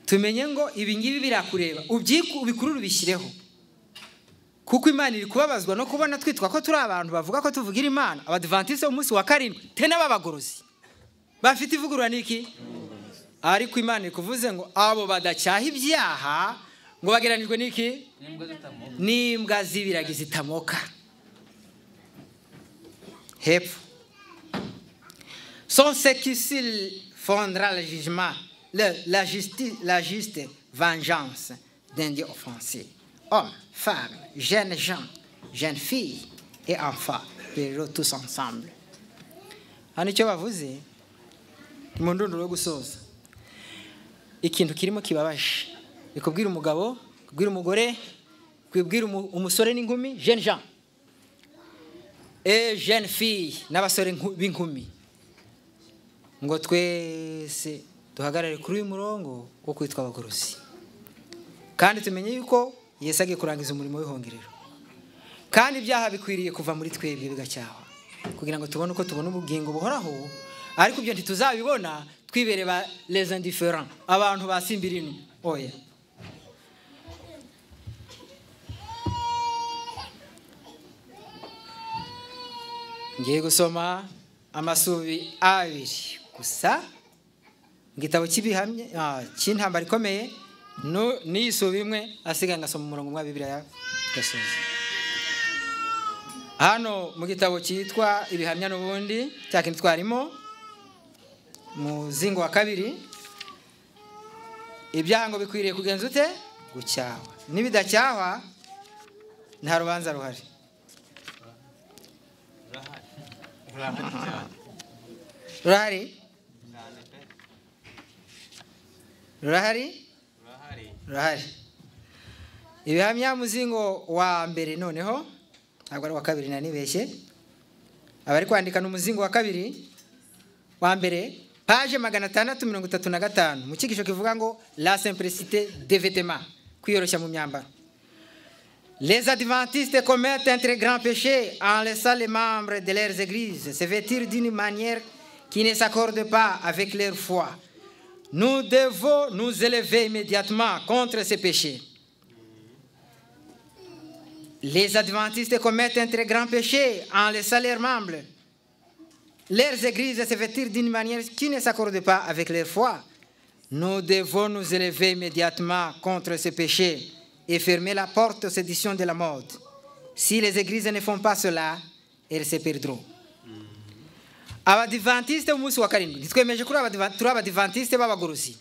Tumenye ngo ibi ngibi birakureba, ubikurure ubishyireho. Kuko Imana iri kubabazwa no kubona twitwa ko turi abantu bavuga ko tuvugira Imana, Abadivantiste umunsi wa karindwi, te n'ababagorozi bafite ivugurura niki? Ariko Imana iri kuvuze ngo abo badacyaha ibyaha ngo bageranijwe niki? N'imbwa z'ibiragi zitamoka. Hepfo sont ceux qui s'il fondra le jugement, la juste vengeance d'un Dieu offensé. Hommes, femmes, jeunes gens, jeunes filles et enfants, périront tous ensemble. Hano icyo bavuze mu ndunduro yo gusoza, ikintu kirimo kibabaje bikubwira umugabo, kubwira umugore, kubwira umusore n'inkumi, jeune gens et jeune fille n'abasore b'inkumi, ngo twese duhagarare kuri uyu murongo wo kwitwa abagorozi, kandi tumenye yuko Yesu agiye kurangiza umurimo w'ihongerero, kandi ibyaha bikwiriye kuva muri twebwe bigacyahwa kugira ngo tubone uko tubona ubugingo buhoraho. Ariko ibyo ntituzabibona twibere ba les indifférents, abantu basimbirino. Oya, ngiye gusoma amasubi abiri gusa mu gitabo cy'ibihamya cy'intambara ikomeye, n'isubi imwe asigaye ngasoma umurongo wa Bibiliya gasoza. Hano mu gitabo cyitwa ibihamya n'ubundi cya kintu twarimo muzingo wa kabiri, ibyaha ngo bikwiriye kugenza ute? Gucyahwa. Nibidacyahwa nta rubanza ruhari. Ruhari? Ruhari? Ruhari. Ibihamya muzingo wa mbere noneho, ntabwo ari wa kabiri nanibeshye. Abari kwandika n'umuzingo wa kabiri wa mbere, page 635, mu cyigisho kivuga ngo la simplicité des vêtements, kwiyoroshya mu myambaro. Les adventistes commettent un très grand péché en laissant les membres de leurs églises se vêtir d'une manière qui ne s'accorde pas avec leur foi. Nous devons nous élever immédiatement contre ces péchés. Les adventistes commettent un très grand péché en laissant leurs membres, leurs églises se vêtir d'une manière qui ne s'accorde pas avec leur foi. Nous devons nous élever immédiatement contre ces péchés et fermer la porte aux séditions de la mode. Si les églises ne font pas cela, elles se perdront. Abadivantiste umunsi wa karindwi, ntitwemeje kuri turi abadivantiste b'abagorozi.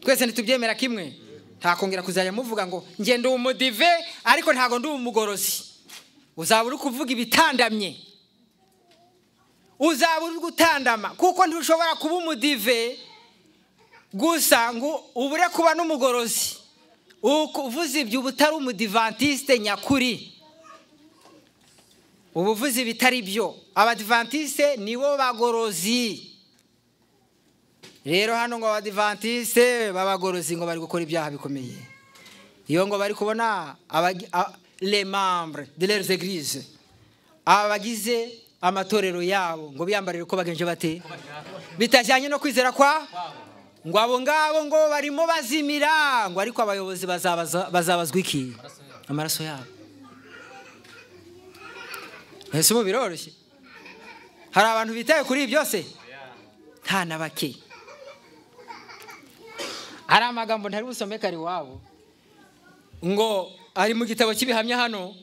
Twese ntitubyemera kimwe. Ntakongera kuzajya muvuga ngo nge ndi umudive ariko ntago ndi umugorozi. Uzaba uri kuvuga ibitandamye, uzaba uri gutandama, kuko ntushobora kuba umudive gusa ngo ubure kuba n'umugorozi. Uvuze ibyo uba utari umudivantiste nyakuri, ubuvuzi bitari byo. Abadivantiste nibo bagorozi. Rero hano ngo abadivantiste babagorozi ngo bari gukora ibyaha bikomeye. Iyo ngo bari kubona les membres de leurs églises, abagize amatorero yabo ngo biyambarire uko bagenje bate, bitajyanye no kwizera kwa ngo abo ngabo ngo barimo bazimira, ngo ariko abayobozi bazabazwa iki? Amaraso yabo. Ese ubu biroroshye? Hari abantu bitaye kuri ibi byose? Nta na bake. Hari amagambo ntari busome kari wabo ngo ari mu gitabo cy'ibihamya hano,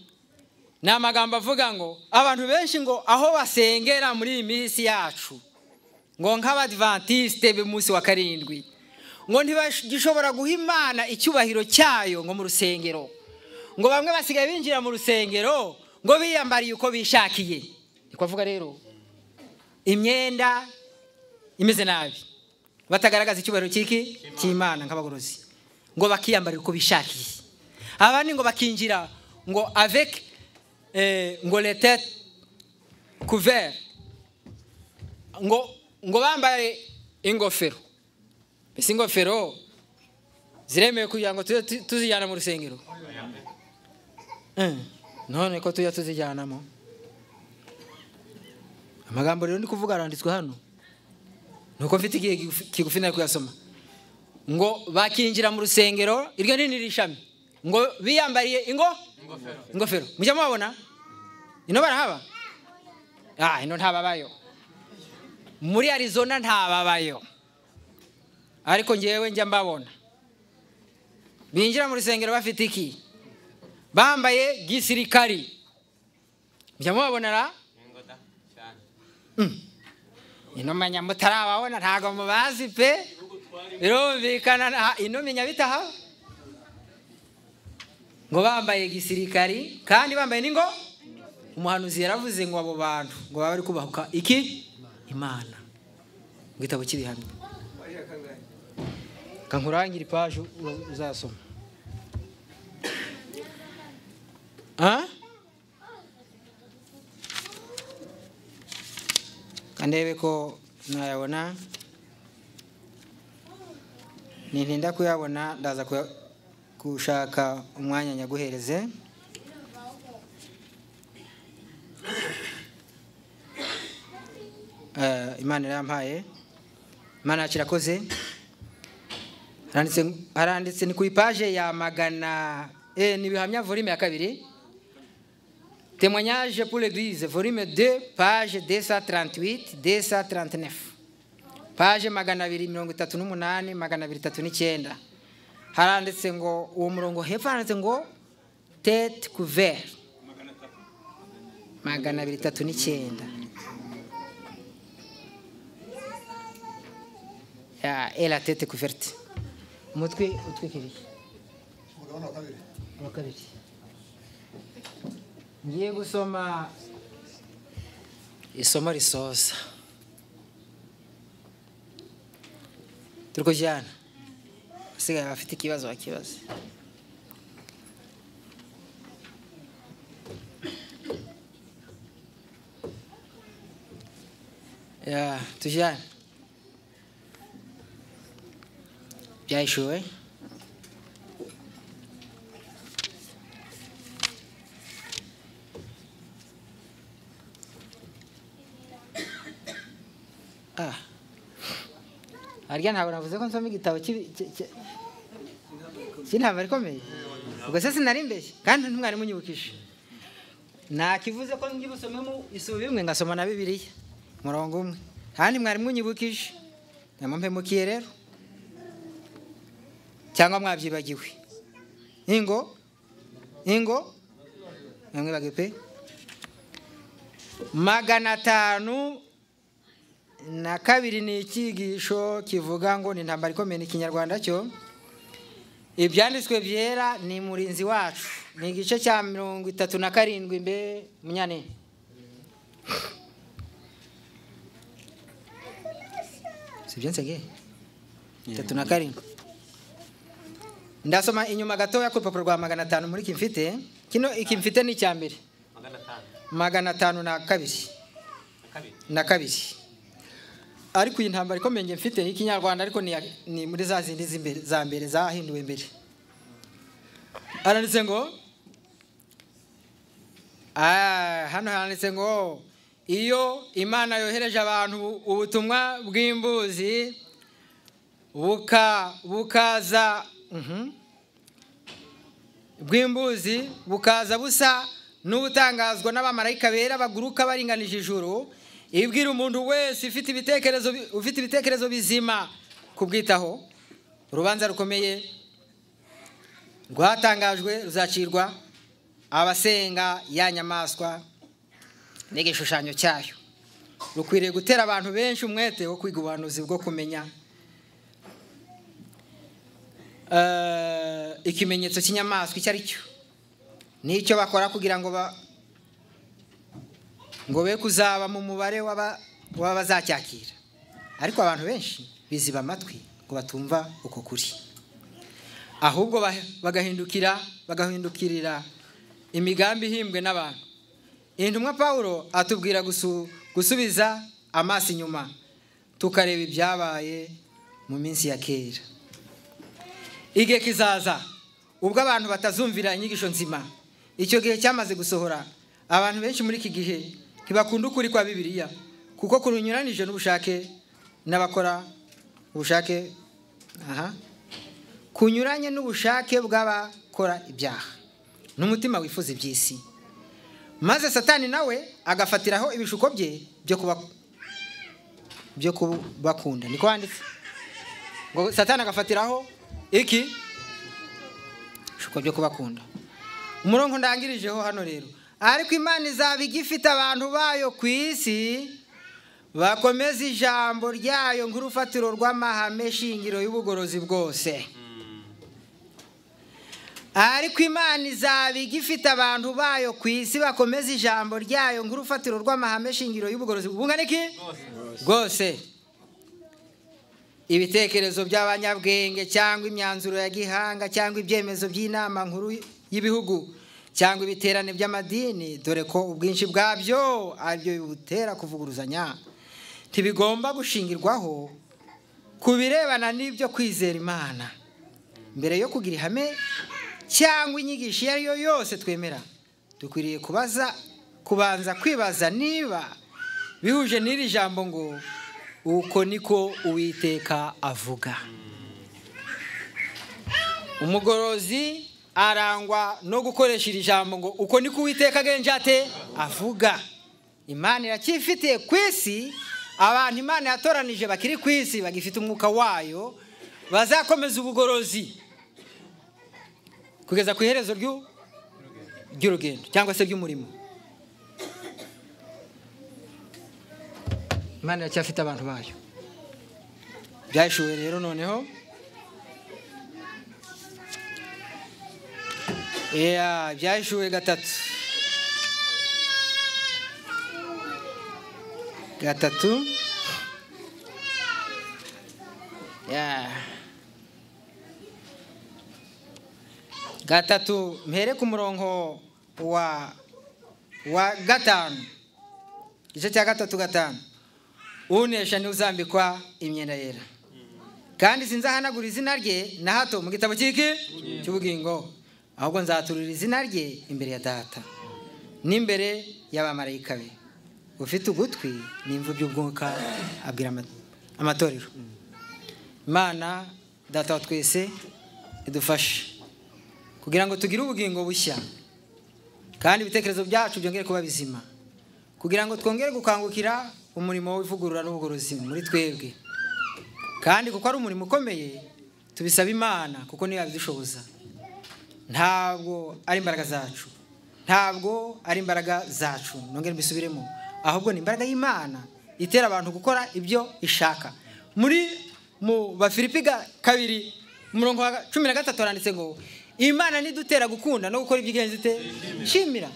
ni amagambo avuga ngo abantu benshi ngo aho basengera muri iyi minsi yacu ngo nk'abadivantiste b'umunsi wa karindwi ngo ntibagishobora guha Imana icyubahiro cyayo ngo mu rusengero, ngo bamwe basigaye binjira mu rusengero ngo biyambariye uko bishakiye. Niko avuga rero, imyenda imeze nabi, batagaragaza icyubahiro cy'iki cy'Imana nk'abagorozi, ngo bakiyambarira uko bishakiye. Abandi ngo bakinjira ngo avec ngo les têtes couvert, ngo bambaye ingofero. Mbese ingofero ziremewe kugira ngo tujye tuzijyana mu rusengero? None ko tujya tuzijyanamo? Amagambo rero ndi kuvuga aranditswe hano, nuko mfite igihe kigufi nari kuyasoma. Ngo bakinjira mu rusengero, iryo ni rishami, ngo biyambariye ingofero. Mujya mubabona ino barahaba? Ino ntababayo muri Arizona, ntababayo, ariko ngewe njya mbabona binjira mu rusengero bafite iki? Bambaye gisirikari. Mujya mubabona ra? Ino menya mutarababona, ntago mubazi pe, birumvikana. Ino menya bitaha ngo bambaye gisirikari kandi bambaye n'ingo. Umuhanuzi yaravuze ngo abo bantu ngo baba bari kubahuka iki? Imana. Mu gitabo cy'ibihamya. Kankurangira ipaje uzasoma. Kandebe ko nayabona. Nintinda kuyabona ndaza gushaka umwanya nyaguhereze. Imana irampaye, Imana yacu irakoze. Haranditse ni ku ipaje ya magana ni bihamya volume ya 2, témoignage pour l'église volume 2 page 238 239, page 238 239. Haranditse ngo uwo murongo hepfo haranditse ngo tête couvert 239. Ya et la tête couverte, umutwe utwikiriye. Wa kabiri. Ngiye gusoma isomo risoza. Turi kujyana. Asigaye abafite ikibazo bakibaze. Ya, tujyane. Byahishuwe. Harya ntabwo navuze ko nsoma igitabo cy'intambara ikomeye. Ubwo se sinari mbeshye kandi ntimwari munyibukije. Nakivuze ko ngiye busomemo isubi bimwe ngasoma na Bibiliya murongo umwe, kandi mwari munyibukije. Namumpemukiye rero cyangwa mwabyibagiwe? Ingo namwibagiwe pe. 502 ni icyigisho kivuga ngo ni intambara ikomeye, ni Ikinyarwanda cyo. Ibyanditswe byera ni murinzi wacu, ni igice cya 37 mbe munyane. Sibyo nsenge 37. Ndasoma inyuma gatoya ku rupapuro rwa 500 muri kimfite. Kino ikimfite ni icya mbere 502 na kabiri. Ariko iyi ntambara ikomeye mfite ni Ikinyarwanda, ariko ni muri za zindi z'imbere za mbere zahinduwe mbere. Aranditse ngo hano handitse ngo iyo Imana yohereje abantu ubutumwa bw'imbuzi bukaza bw'imbuzi bukaza busa n'ubutangazwa n'abamarayika bera baguruka baringanije ijuru, ibwira umuntu wese ufite ibitekerezo bizima kubwitaho. Urubanza rukomeye rwatangajwe ruzacirwa abasenga ya nyamaswa n'igishushanyo cyayo. Rukwiriye gutera abantu benshi umwete wo kwiga ubuhanuzi bwo kumenya ikimenyetso cy'inyamaswa icyo ari cyo n'icyo bakora kugira ngo ngo be kuzaba mu mubare w'abazacyakira. Ariko abantu benshi biziba amatwi ngo batumva uko kuri, ahubwo bagahindukirira imigambi ihimbwe n'abantu Intumwa Pawulo atubwira gusubiza amaso inyuma tukareba ibyabaye mu minsi ya kera. Igihe kizaza ubwo abantu batazumvira inyigisho nzima. Icyo gihe cyamaze gusohora. Abantu benshi muri iki gihe ntibakunda ukuri kwa Bibiliya kuko kurunyuranije n'ubushake n'abakora ubushake kunyuranye n'ubushake bw'abakora ibyaha n'umutima wifuza iby'isi, maze Satani nawe agafatiraho ibishuko bye byo kubakunda. Niko handitse ngo Satani agafatiraho iki bishuko byo kubakunda. Umurongo ndangirijeho hano rero, ariko Imana izaba igifite abantu bayo ku isi bakomeza ijambo ryayo nk'urufatiro rw'amahame shingiro y'ubugorozi bwose. Ariko Imana izaba igifite abantu bayo ku isi bakomeza ijambo ryayo nk'urufatiro rw'amahame shingiro y'ubugorozi bungana iki bwose. Ibitekerezo by'abanyabwenge cyangwa imyanzuro ya gihanga cyangwa ibyemezo by'inama nkuru y'ibihugu cyangwa ibiterane by'amadini, dore ko ubwinshi bwabyo aribyo bibutera kuvuguruzanya, ntibigomba gushingirwaho ku birebana n'ibyo kwizera Imana. Mbere yo kugira ihame cyangwa inyigisho iyo ari yo yose twemera, dukwiriye kubanza kwibaza niba bihuje n'iri jambo ngo uko niko Uwiteka avuga. Umugorozi arangwa no gukoresha iri jambo ngo uko niko Uwiteka agenje avuga. Imana iracyifitiye ku isi abantu Imana yatoranije bakiri ku isi bagifite umwuka wayo, bazakomeza ubugorozi kugeza ku iherezo ry'urugendo cyangwa se ry'umurimo. Imana iracyafite abantu bayo. Byashuwe rero noneho byashuwe gatatu gatatu mpere ku murongo wa 5, igice cya 3:5. Unesha ni uzambikwa imyenda yera, kandi sinzahanagura izina rye na hato mu gitabo cy'iki cy'ubugingo, ahubwo nzaturira izina rye imbere ya Data n'imbere y'abamarayika be. Ufite ugutwi n'imvu by'ubwuka abwira amatorero. Imana Data wa twese idufashe kugira ngo tugire ubugingo bushya, kandi ibitekerezo byacu byongere kuba bizima, kugira ngo twongere gukangukira umurimo w'ivugurura n'ubugorozi muri twebwe. Kandi kuko ari umurimo ukomeye tubisaba Imana kuko niyo yabidushoboza. Ntabwo ari imbaraga zacu, ntabwo ari imbaraga zacu, nongere mbisubiremo, ahubwo ni imbaraga y'Imana itera abantu gukora ibyo ishaka. Muri mu Bafilipi 2 umurongo wa 13 haranditse ngo Imana nidutera gukunda no gukora ibyigenzi ite shimira.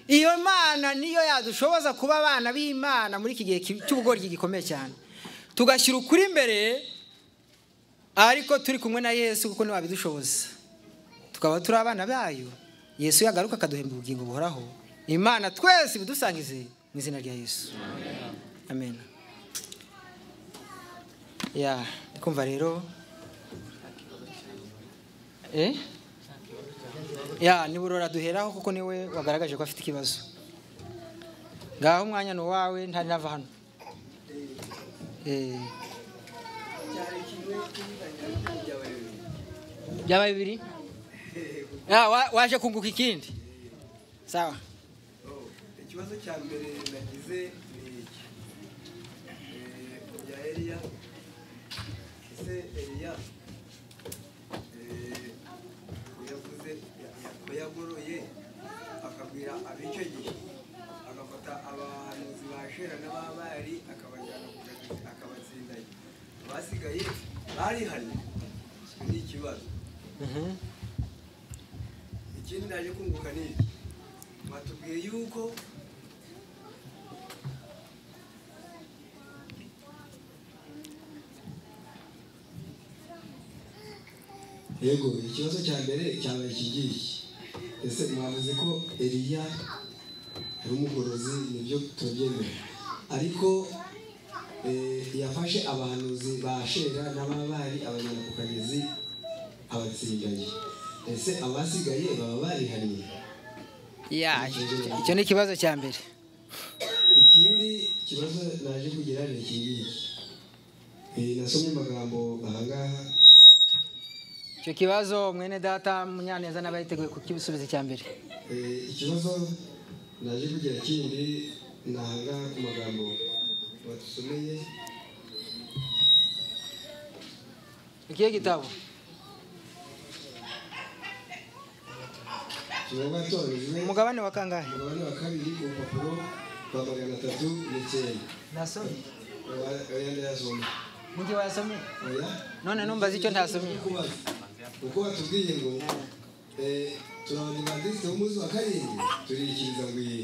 Iyo Mana niyo yadushoboza kuba abana b'Imana muri iki gihe cy'ubugoryi gikomeye cyane, tugashyira ukuri imbere ariko turi kumwe na Yesu kuko niwe wabidushoboza, tukaba turi abana bayo. Yesu yagaruka akaduhemba ubugingo buhoraho. Imana twese ibidusangize mu izina rya Yesu, amen. Kumva rero niburora duheraho kuko niwe wagaragaje ko afite ikibazo. Ngaho umwanya ni wawe, ntari nava hano. Byabaye bibiri. Waje kunguka ikindi. Sawa. Ikibazo cya mbere nagize ni iki ya Eliya. Ese Eliya yavuze yagoroye akabwira ab'icyo gihe, agafata abahanuzi ba Shera n'ababari akabajyana akabatsindayo, abasigaye barihannye. Ni ikibazo. Ikindi naje kunguka ni iki, batubwiye yuko yego ikibazo cya mbere cyabaye iki ngiki. Ese mwavuze ko Eliya Ari umugorozi, nibyo turabyemera, ariko yafashe abahanuzi ba Shera n'ababari abajyana ku kagezi abatsindaye. Ese abasigaye baba barihariye? Ya, icyo ni ikibazo cya mbere. Ikindi kibazo naje kugira ni iki ngiki. Nasomye amagambo ahangaha. Icyo kibazo mwene data Munyaneza n'abayiteguye kukibisubiza icya mbere. Ikibazo naje kugira kindi ni ahangaha ku magambo batusomeye. Ikihe gitabo? Umugabane wa kangahe? Umugabane wa kabiri ku rupapuro rwa 309. Nasomye? Oya, ndayasomye. Niki wayasomye? Oya. None numbaza icyo ntasomye. Uko batubwiye ngo turi abadivantisite b'umunsi wa karindwi turikiriza ngo iyi,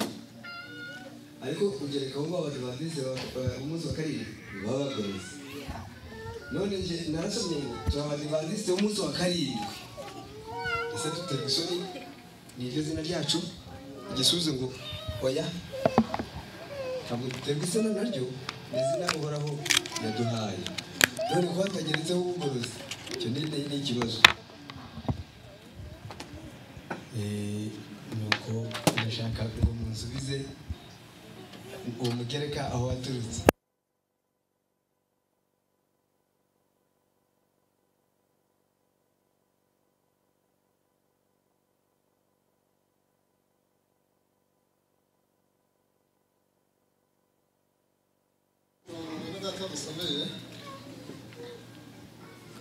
ariko kugereka ngo abadivantisite b'umunsi wa karindwi baba bagorozi. None nje narasomye ngo turi abadivantisite b'umunsi wa karindwi. Ese duterwa isoni niryo zina ryacu? Igisubizo ngo oya, ntabwo duterwa isoni naryo, ni izina Uhoraho yaduhaye. None kuba hatageretseho ubugorozi, icyo ni ikibazo. Nuko ndashaka ngo munsubize uwo mugereka aho waturutse.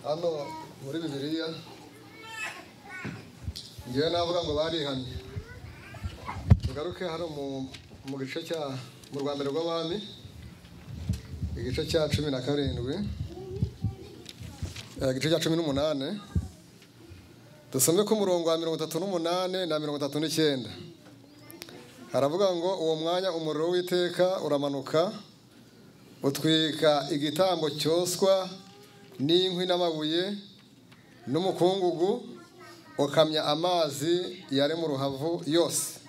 Hano muri Bibiliya ngewe navuga ngo barihannye. Tugaruke hano mu gice cya mu Rwanda rw'Abami, igice cya 17, igice cya 18, dusome ku murongo wa 38 na 39. Haravuga ngo uwo mwanya umuriro w'Uwiteka uramanuka utwika igitambo cyoswa n'inkwi n'amabuye n'umukungugu, ukamya amazi yari mu ruhavu yose.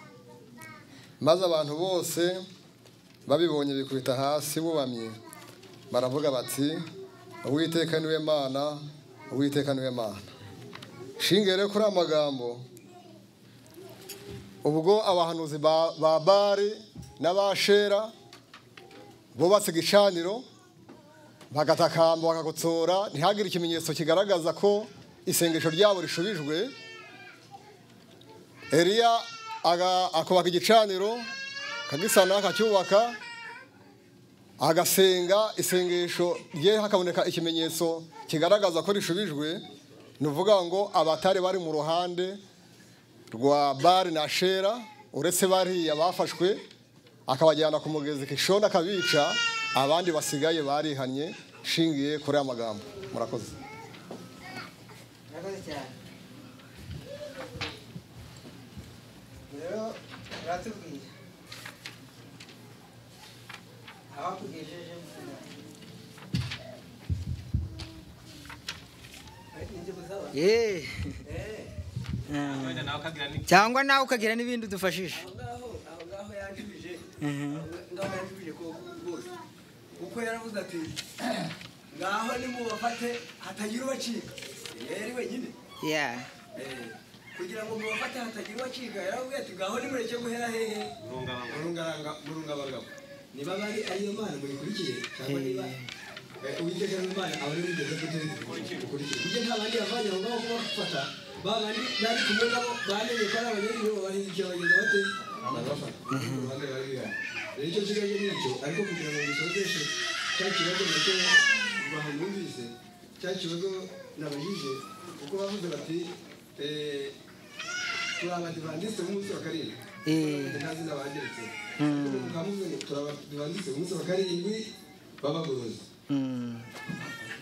Maze abantu bose babibonye bikubita hasi bubamye, baravuga bati Uwiteka niwe Mana, Uwiteka niwe Mana. Shingere kuri amagambo, ubwo abahanuzi ba Bali n'abashera bubatse igicaniro bagatakamba bakagotsora, ntihagire ikimenyetso kigaragaza ko isengesho ryabo rishubijwe. Eliya akubaka igicaniro, akagisana, akacyubaka, agasenga isengesho rye, hakaboneka ikimenyetso kigaragaza ko rishubijwe. Ni uvuga ngo abatari bari mu ruhande rwa Bali na Shera, uretse bariya bafashwe akabajyana ku mugezi Kishoni akabica, abandi basigaye barihannye. Shingiye kuri aya magambo. Murakoze. Murakoze cyane. Rero uratubwira aho kugejeje. Cyangwa nawe ukagira n'ibindi udufashisha. Aho ngaho yanjubije, ngaho yanjubije ko rwose, kuko yaravuze ati ngaho nimubafate hatagira ubacika. Yari wenyine. Kugira ngo mubafate hatagira ubacika, yaravuze ati ngaho nimureke guhera hehe murungabangabo. Niba bari ariyo Mana muyikurikiye, cyangwa niba Uwiteka n'Imana aba ari mugeze gukurikira, kuko nta bandi bavanye aho ngaho kubafata, babandi bari kumwe nabo bamenye ko ari abanyagihugu bahindukiye bagenda bate barabafata uruhande bari bihari. Rero icyo nsigaje ni icyo, ariko kugira ngo ngisozeshe cya kibazo nacyo bahanumvise, cya kibazo nabajije, kuko bavuze bati turi abadivantisite b'umunsi wa karindwi, nta zina bageretse, mukamuze ngo turi abadivantisite b'umunsi wa karindwi b'abagorozi.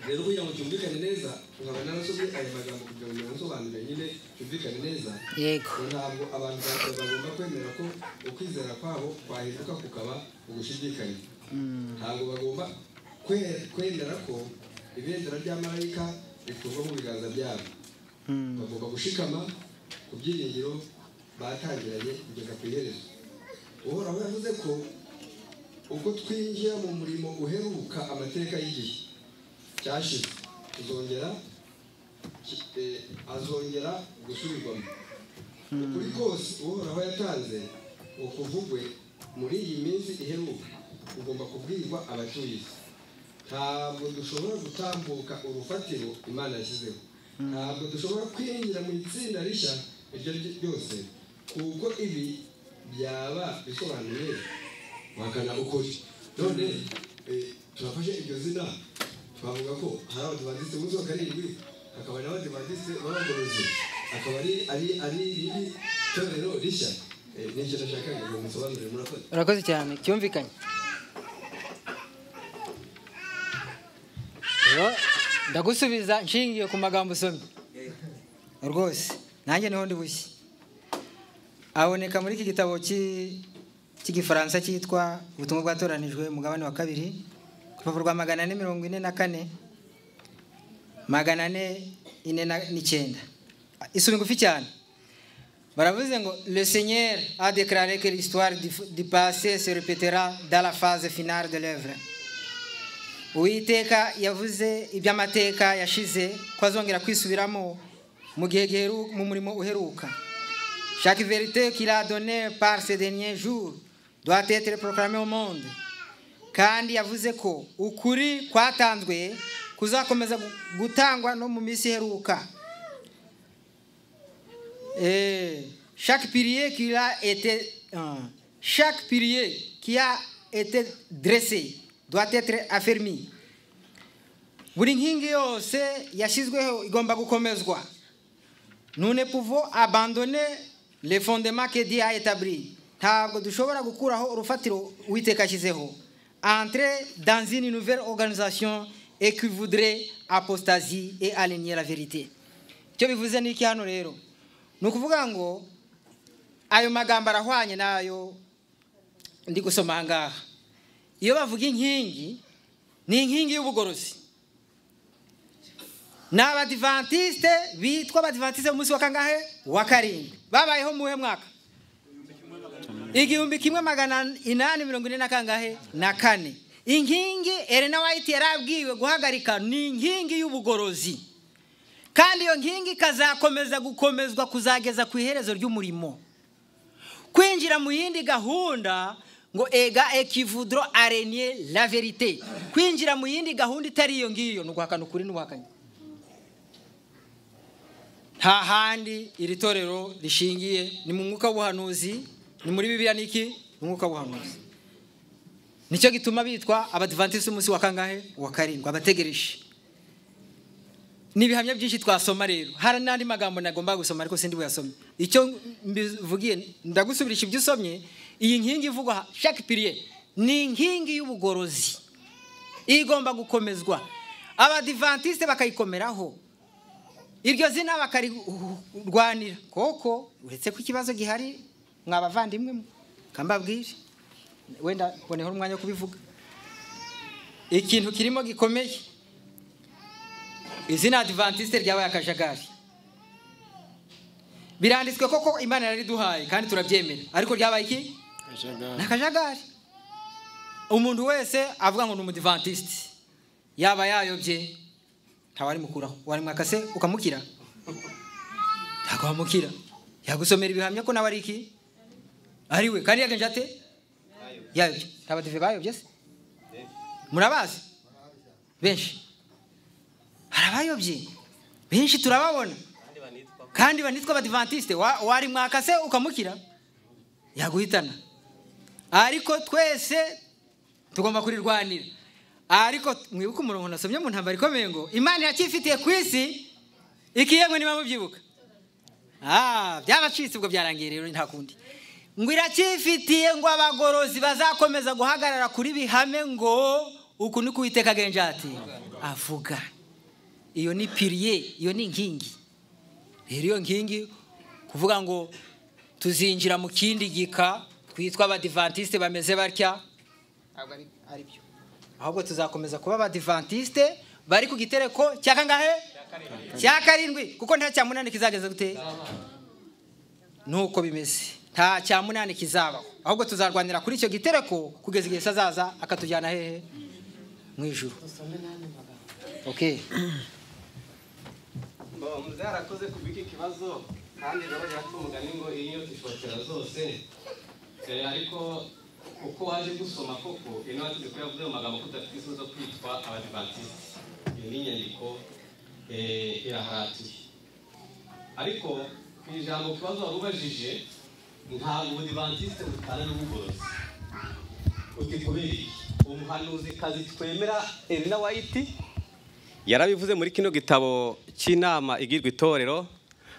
Rero kugira ngo cyumvikane neza, nkaba narasomye aya magambo kugira ngo nsobanure nyine cyumvikane neza. Yego. Ntabwo abantu bagomba kwemera ko ukwizera kwabo kwahinduka kukaba ugushidikanya. Ntabwo bagomba kwemera ko ibendera rya marayika rikurwa mu biganza byabo. Bagomba gushikama ku byiringiro batangiranye kugeza ku iherezo. Uhoraho yavuze ko ubwo twinjira mu murimo uheruka amateka y'igihe cyashize tuzongera azongera gusubirwamo. Ukuri kose Uhoraho yatanze ngo kuvugwe muri iyi minsi iheruka ugomba kubwirwa abatuye isi. Ntabwo dushobora gutambuka urufatiro Imana yashyizeho, ntabwo dushobora kwinjira mu itsinda rishya iryo ari ryo ryose, kuko ibi byaba bisobanuye guhakana ukuri. None turafashe iryo zina twavuga ko hari abadivantisite b'umunsi wa karindwi, hakaba n'abadivantisite b'abagorozi, akaba ari irindi torero rishya. Ni icyo nashakaga ngo musobanurire. Murakoze. Urakoze cyane, cyumvikanye. Ndagusubiza nshingiye ku magambo usomye rwose, nanjye niho ndi bushye. Aboneka muri iki gitabo cy'igifaransa cyitwa Ubutumwa bwatoranijwe, umugabane wa 2, ku rupapuro rwa 444 449. Isura ngufi cyane. Baravuze ngo le Seigneur a déclaré que l'histoire du passé se répétera dans la phase finale de l'œuvre. Uwiteka yavuze iby'amateka yashize ko azongera kwisubiramo mu gihe mu murimo uheruka. Chaque vérité qu'il a donnée par ces derniers jours doit être proclamée au monde. Kandi yavuze ko ukuri kwatanzwe kuzakomeza gutangwa no mu minsi iheruka. Chaque pilier qui a été dressé doit être affermi. Buri nkingi yose yashyizweho igomba gukomezwa. Nous ne pouvons abandonner les fondements que Dieu a établis. Ntabwo dushobora gukuraho urufatiro Uwiteka ashyizeho. Entrer dans une nouvelle organisation et qui voudrait apostasie et aligner la vérité. Icyo bivuze ni iki hano rero? Ni ukuvuga ngo ayo magambo arahwanye n'ayo ndi gusoma aha ngaha. Iyo bavuga inkingi, ni inkingi y'ubugorozi. Ni abadivantisite bitwa abadivantisite b'umunsi wa kangahe? Wa 7. Babayeho mu mwaka 1844. Inkingi Elena White yarabwiwe guhagarika ni inkingi y'ubugorozi, kandi iyo nkingi ikazakomeza gukomezwa kuzageza ku iherezo ry'umurimo. Kwinjira mu yindi gahunda ngo ega equivudro arenier la vérité, kwinjira mu yindi gahunda itari iyo ngiyo ni uguhakana ukuri n'ubuhakanyi. Nta handi iri torero rishingiye, ni mu mwuka w'ubuhanuzi, ni muri Bibiliya niki? Ni mwuka w'ubuhanuzi. Nicyo gituma bitwa abadivantisite umunsi wa kangahe? Wa 7, abategereje. Ni ibihamya byinshi twasoma rero. Hari n'andi magambo nagomba gusoma ariko sindi buyasome. Icyo mbivugiye ndagusubirisha ibyo usomye. Iyi nkingi ivugwa chaque pilier ni inkingi y'ubugorozi igomba gukomezwa, abadivantisite bakayikomeraho, iryo zina bakarirwanira. Koko uretse ko ikibazo gihari mwabavandimwe kambabwire, wenda boneho umwanya wo kubivuga. Ikintu kirimo gikomeye, izina adventiste ryabaye akajagari. Biranditswe koko Imana yariduhaye kandi turabyemera, ariko ryabaye iki? Nakajagari. Umuntu wese avuga ngo ni umudivantiste yaba yayobye, ntawari mukuraho. Wari mwakase ukamukira, ntabwo wamukira. Yagusomera ibihamya ko nawe ari iki? Ari we. Kandi yagenje ate? Yayobye. Ntabadive bayobye se? Murabazi benshi, hari abayobye benshi turababona, kandi banitwa abadivantiste. Wari mwakase ukamukira, yaguhitana. Ariko twese tugomba kurirwanira. Ariko mwibuke umurongo nasomye mu ntambara ikomeye ngo Imana iracyifitiye ku isi ikiyemwe, niba mubyibuka. Byabacitse ubwo byarangiye rero nta kundi. Ngo iracyifitiye ngo abagorozi bazakomeza guhagarara kuri bihame ngo uku ni kuwiteka agenje ati avuga. Iyo ni pilier, iyo ni inkingi. Rero iyo nkingi kuvuga ngo tuzinjira mu kindi gika twitwa abadivantiste bameze batya, ntabwo ari byo. Ahubwo tuzakomeza kuba abadivantiste bari ku gitereko cya kangahe? Cya 7, kuko nta cya 8 kizageza gute. Nuko bimeze. Nta cya munani kizabaho, ahubwo tuzarwanira kuri icyo gitereko kugeza igihe azaza akatujyana hehe? Mu ijuru. Okay. Muzehe arakoze kubika ikibazo, kandi nawe yatumugani ngo iyo tishotera zose, ariko uko waje gusoma koko ino wategeko yavuze mu magambo ko udafite isoni zo kwitwa Abadivantisiti. Iyo ni inyandiko iraharatiye, ariko ku ijambo kibazo wari ubajije, ntabwo Ubudivantiste butana n'ubugorozi. Uti kubera iki? Umuhanuzikazi twemera Elena White yarabivuze muri kino gitabo cy'inama igirwa itorero,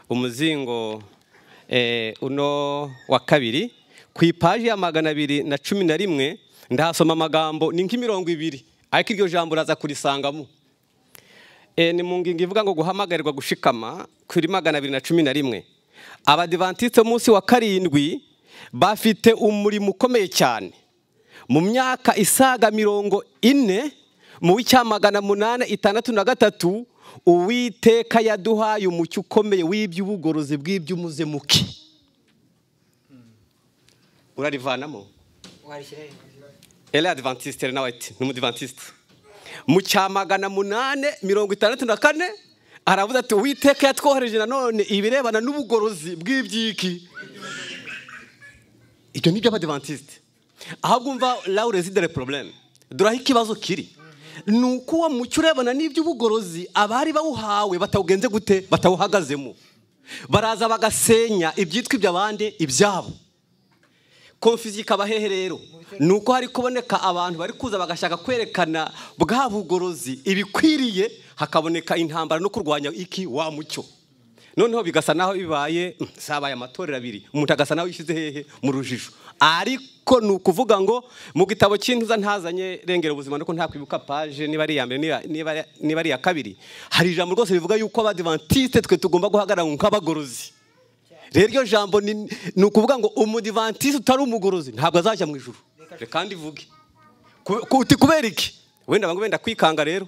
umuzingo uno wa kabiri, ku ipaji ya 211, ndahasoma amagambo ni nk'imirongo ibiri, ariko iryo jambo uraza kurisangamo. Ni mu ngingo ivuga ngo guhamagarirwa gushikama, kuri 211. Abadivantiste munsi wa karindwi bafite umurimo ukomeye cyane. Mu myaka isaga 40, mu w'1863, Uwiteka yaduhaye umucyo ukomeye w'iby'ubugorozi bw'iby'umuzemuke. Urarivanamo? Ele Adventiste Elena White ni umudivantiste. Mu cya 864 aravuze ati Uwiteka yatwohereje nanone ibirebana n'ubugorozi bw'ibyiki. Ibyo ni by'Abadivantiste. Ahubwo umva là où réside le problème. Dore aho ikibazo kiri. Ni uko uwo mucyo urebana n'iby'ubugorozi abari bawuhawe batawugenze gute, batawuhagazemo. Baraza bagasenya ibyitwa iby'abandi ibyabo. Confusion ikaba hehe rero? Ni uko hari kuboneka abantu bari kuza bagashaka kwerekana bwa bugorozi ibikwiriye, hakaboneka intambara no kurwanya iki wa mucyo. Noneho bigasa naho bibaye sabaye amatorero abiri, umuntu agasa naho yishize hehe mu rujijo. Ariko ni ukuvuga ngo mu gitabo cy'intuza ntazanye rengera ubuzima, nuko ntakwibuka page niba ari iya mbere niba ari iya kabiri, hari ijambo rwose rivuga yuko Abadivantiste twe tugomba guhagarara nk'abagorozi. Rero iryo jambo ni ukuvuga ngo umudivantiste utari umugorozi ntabwo azajya mu ijuru. Reka ndivuge. Uti kubera iki? Wenda bamwe benda kwikanga rero.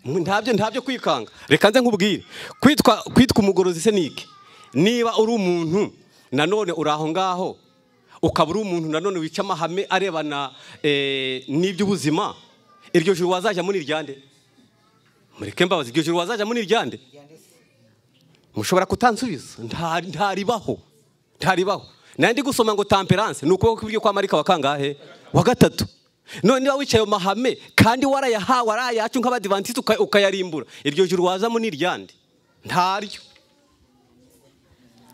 Ntabyo kwikanga. Reka nze nkubwire. Kwitwa umugorozi se niki? Niba uri umuntu nanone uri aho ngaho, ukaba uri umuntu nanone wica amahame arebana n'iby'ubuzima, iryo juru wazajya muri iryande? Mureke mbabazi, iryo juru wazajya muri iryande? Mushobora kutansubiza. Ntaribaho. Ntaribaho. Nandi gusoma ngo temperance ni ukuboko kw'iburyo kwa Marika wa kangahe? Wa gatatu. None niba wicaye mu mahame kandi warayahawe arayacu nk'Abadivantiste ukayarimbura, iryo juru wazamo ni iryande? Ntaryo.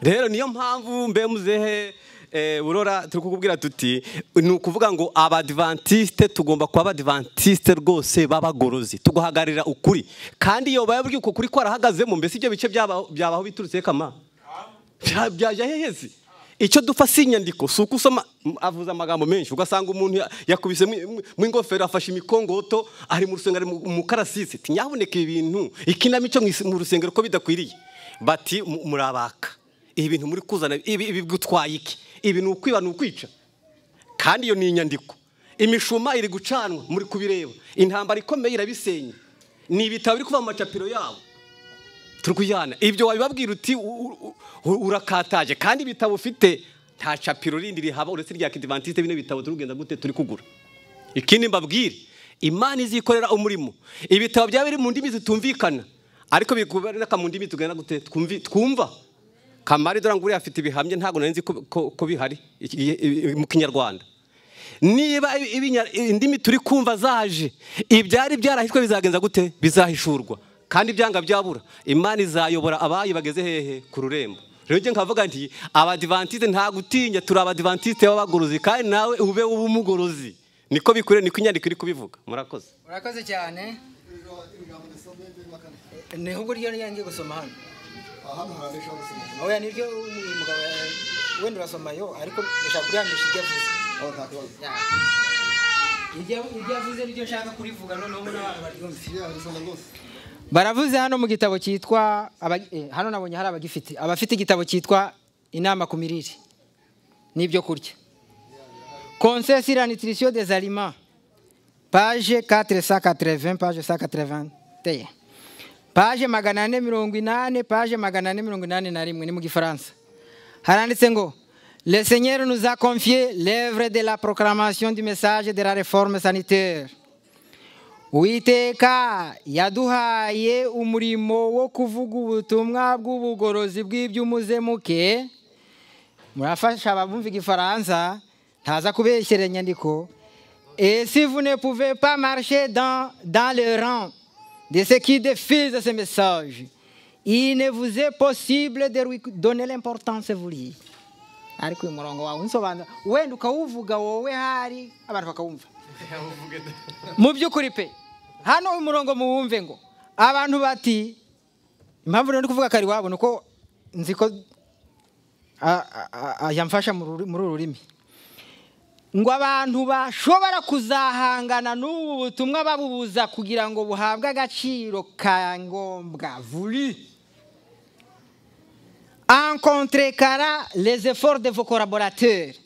Rero niyo mpamvu mbe muzehe Burora turi kukubwira tuti ni ukuvuga ngo Abadivantiste tugomba kuba Abadivantiste rwose b'abagorozi, tuguhagarira ukuri. Kandi iyo bayabwiye uko kuri kwarahagazemo, mbese ibyo bice byabaho biturutse kama byajya hehezi. Icyo dupfa si inyandiko, si uko usoma avuze amagambo menshi ugasanga umuntu yakubise mu ingofero afashe imikongoto ari mu rusengero mu karasisi, tinyaboneka ibintu ikinamico mu rusengero ko bidakwiriye, bati murabaka ibi bintu muri kuzana ibi bigutwaye iki, ibi ni ukwiba ni ukwica. Kandi iyo ni inyandiko. Imishuma iri gucanwa muri kubireba, intambara ikomeye irabisenya, ni ibitabo biri kuva mu macapiro yabo turi kujyana. Ibyo wabibabwira uti urakataje, kandi ibitabo ufite nta capiro rindi rihaba uretse rya Kidivantiste. Bino bitabo turi kugenda gute turi kugura. Ikindi mbabwire, Imana izikorera umurimo. Ibitabo byaba biri mu ndimi zitumvikana, ariko bikuboneka mu ndimi tugenda gute twumva. Kamari dore nguri afite ibihamye ntago nari nzi ko bihari mu Kinyarwanda. Niba indimi turi kumva zaje, ibyari byarahishwe bizagenza gute? Bizahishurwa. Kandi byanga byabura, Imana izayobora abayi bageze hehe? Ku rurembo. Rero nge nkavuga nti Abadivantiste nta gutinya, turi Abadivantiste b'abagorozi, kandi nawe ube umugorozi. Niko bikure, niko inyandiko iri kubivuga. Murakoze. Murakoze cyane. Ni ahubwo ryo ngiye gusoma hano. Oya niryo umugabo wenda urasoma yo, ariko ndashaka kurihamisha ibyo avuze. Ibyo avuze nibyo nshaka kurivuga noneho n'abantu baryumve. Baravuze hano mu gitabo cyitwa hano nabonye hari abagifite, abafite igitabo cyitwa Inama ku mirire n'ibyo kurya, Conseil sur la nutrition des aliments, page 480, page 181, page 480, page 481 ni mu Gifaransa. Haranditse ngo Le Seigneur nous a confié l'œuvre de la proclamation du message de la réforme sanitaire. Uwiteka yaduhaye umurimo wo kuvuga ubutumwa bw'ubugorozi bw'iby'umuzemuke. Murafasha ababumva igifaransa, ntaza kubeshyera inyandiko. Et si vous ne pouvez pas marcher dans le rang de ceux qui diffusent ce message, il ne vous est possible de lui donner l'importance voulue. Ariko uyu murongo wawe unsobanura, wenda ukawuvuga wowe hari abantu bakawumva. Mu by'ukuri pe, hano uyu murongo muwumve ngo abantu bati, impamvu ndi kuvuga kari wabo nuko nzi ko yamfasha muri uru rurimi, ngo abantu bashobora kuzahangana n'ubu butumwa babubuza kugira ngo buhabwe agaciro ka ngombwa voulu en contrecarra les efforts de vos collaborateurs,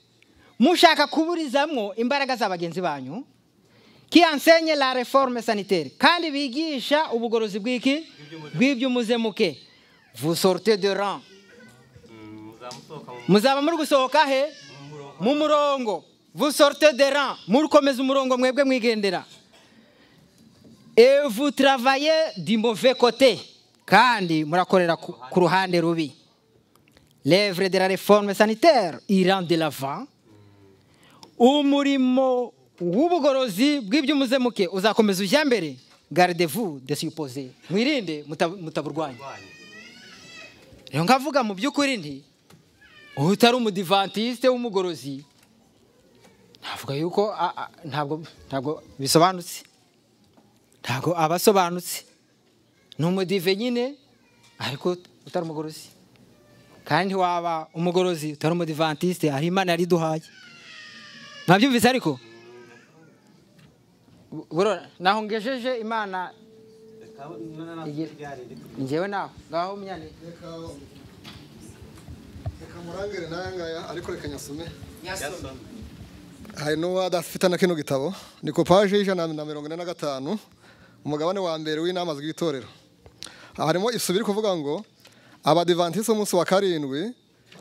mushaka kuburizamwo imbaraga za bagenzi banyu, qui enseigne la réforme sanitaire, kandi bigisha ubugorozi bw'iki bw'iby'umuzemuke. Vous sortez de rang, muzaba muri gusohoka he mu murongo. Vous sortez de rang, murukomeza umurongo mwebwe mwigendera. Et vous travaillez du mauvais côté, kandi murakorera ku ruhande rubi. L'œuvre de la réforme sanitaire ira de l'avant. Umurimo w'ubugorozi bw'iby'umuzemuke uzakomeza ujya mbere. Gardez-vous de supposer, mwirinde mutaburwanya. Rero nkavuga mu by'ukuri nti utari umudivantiste w'umugorozi, navuga yuko ntabwo bisobanutse, ntabwo abasobanutse. Ni umudive nyine ariko utari umugorozi, kandi waba umugorozi utari umudivantiste, ari Imana yariduhaye. Mwabyumvise? Ariko naho ngejeje Imana njyewe naho ngaho myane. Reka murangire nangaya, ariko reka nyasume. Hari n'uwadafite na kino gitabo, ni ku paje 145, umugabane wa mbere w'inama z'itorero. Harimo isubiri kuvuga ngo abadivantiste umunsi wa karindwi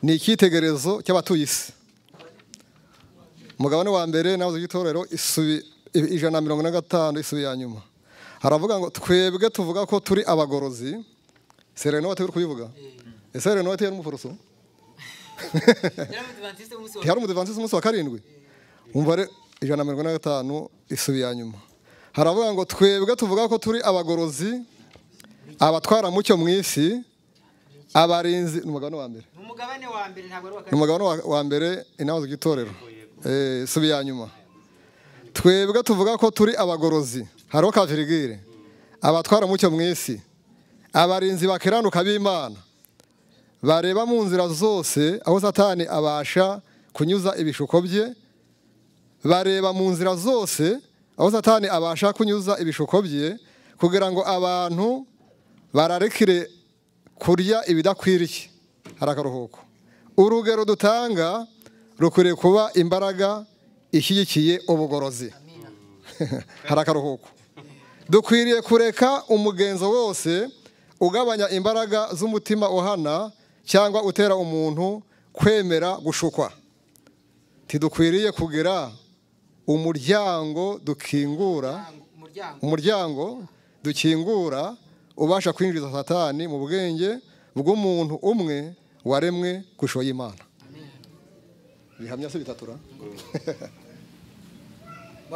ni icyitegererezo cy'abatuye isi. Umugabane wa mbere inama z'itorero isubi 145 isubi ya nyuma. Haravuga ngo twebwe tuvuga ko turi abagorozi. Sereno uri kubivuga? Ese Reno yari umuforoso? Yari umudivantiste umunsi wa karindwi. Umva 145 isubi ya nyuma. Haravuga ngo twebwe tuvuga ko turi abagorozi, abatwara mucyo mu isi, abarinzi. Umugabane wa mbere. Umugabane wa mbere ntabwo ari wa kabiri. Umugabane wa mbere inama z'itorero. Isubi ya nyuma. Twebwe tuvuga ko turi abagorozi, hariho kavirigire, abatwara mucyo mu isi, abarinzi bakiranuka b'Imana, bareba mu nzira zose aho Satani abasha kunyuza ibishuko bye, bareba mu nzira zose aho Satani abasha kunyuza ibishuko bye, kugira ngo abantu bararekire kurya ibidakwiriye. Hari akaruhuko. Urugero dutanga rukwiriye kuba imbaraga ishyigikiye ubugorozi. Hari akaruhuko. Dukwiriye kureka umugenzo wose ugabanya imbaraga z'umutima uhana cyangwa utera umuntu kwemera gushukwa. Tidukwiriye kugira umuryango dukingura, umuryango dukingura ubasha kwinjiza Satani mu bwenge bw'umuntu umwe waremwe kushoye Imana. Bihamya se bitatura.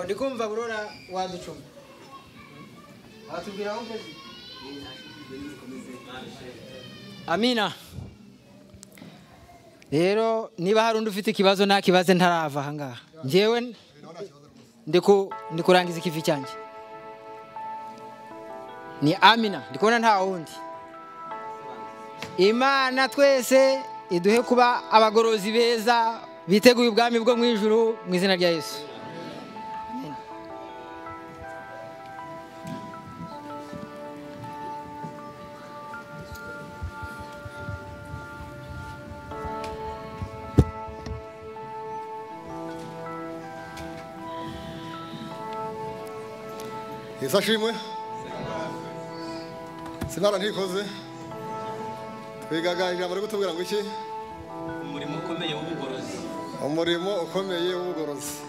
Ndi kumva burora waducuma. Watubwira aho ngeze. Amina. Rero niba hari undi ufite ikibazo ntakibaze ntarava aha ngaha. Njyewe ndi kurangiza ikivi cyanjye. Ni amina, ndi kubona nta wundi. Imana twese iduhe kuba abagorozi beza biteguye ubwami bwo mu ijuru mu izina rya Yesu. Amen. Yesu ashimwe. Sinara ntikoze. Twigaga ijambo ryo kutubwira ngo iki? Umurimo ukomeye w'ubugorozi. Umurimo ukomeye w'ubugorozi.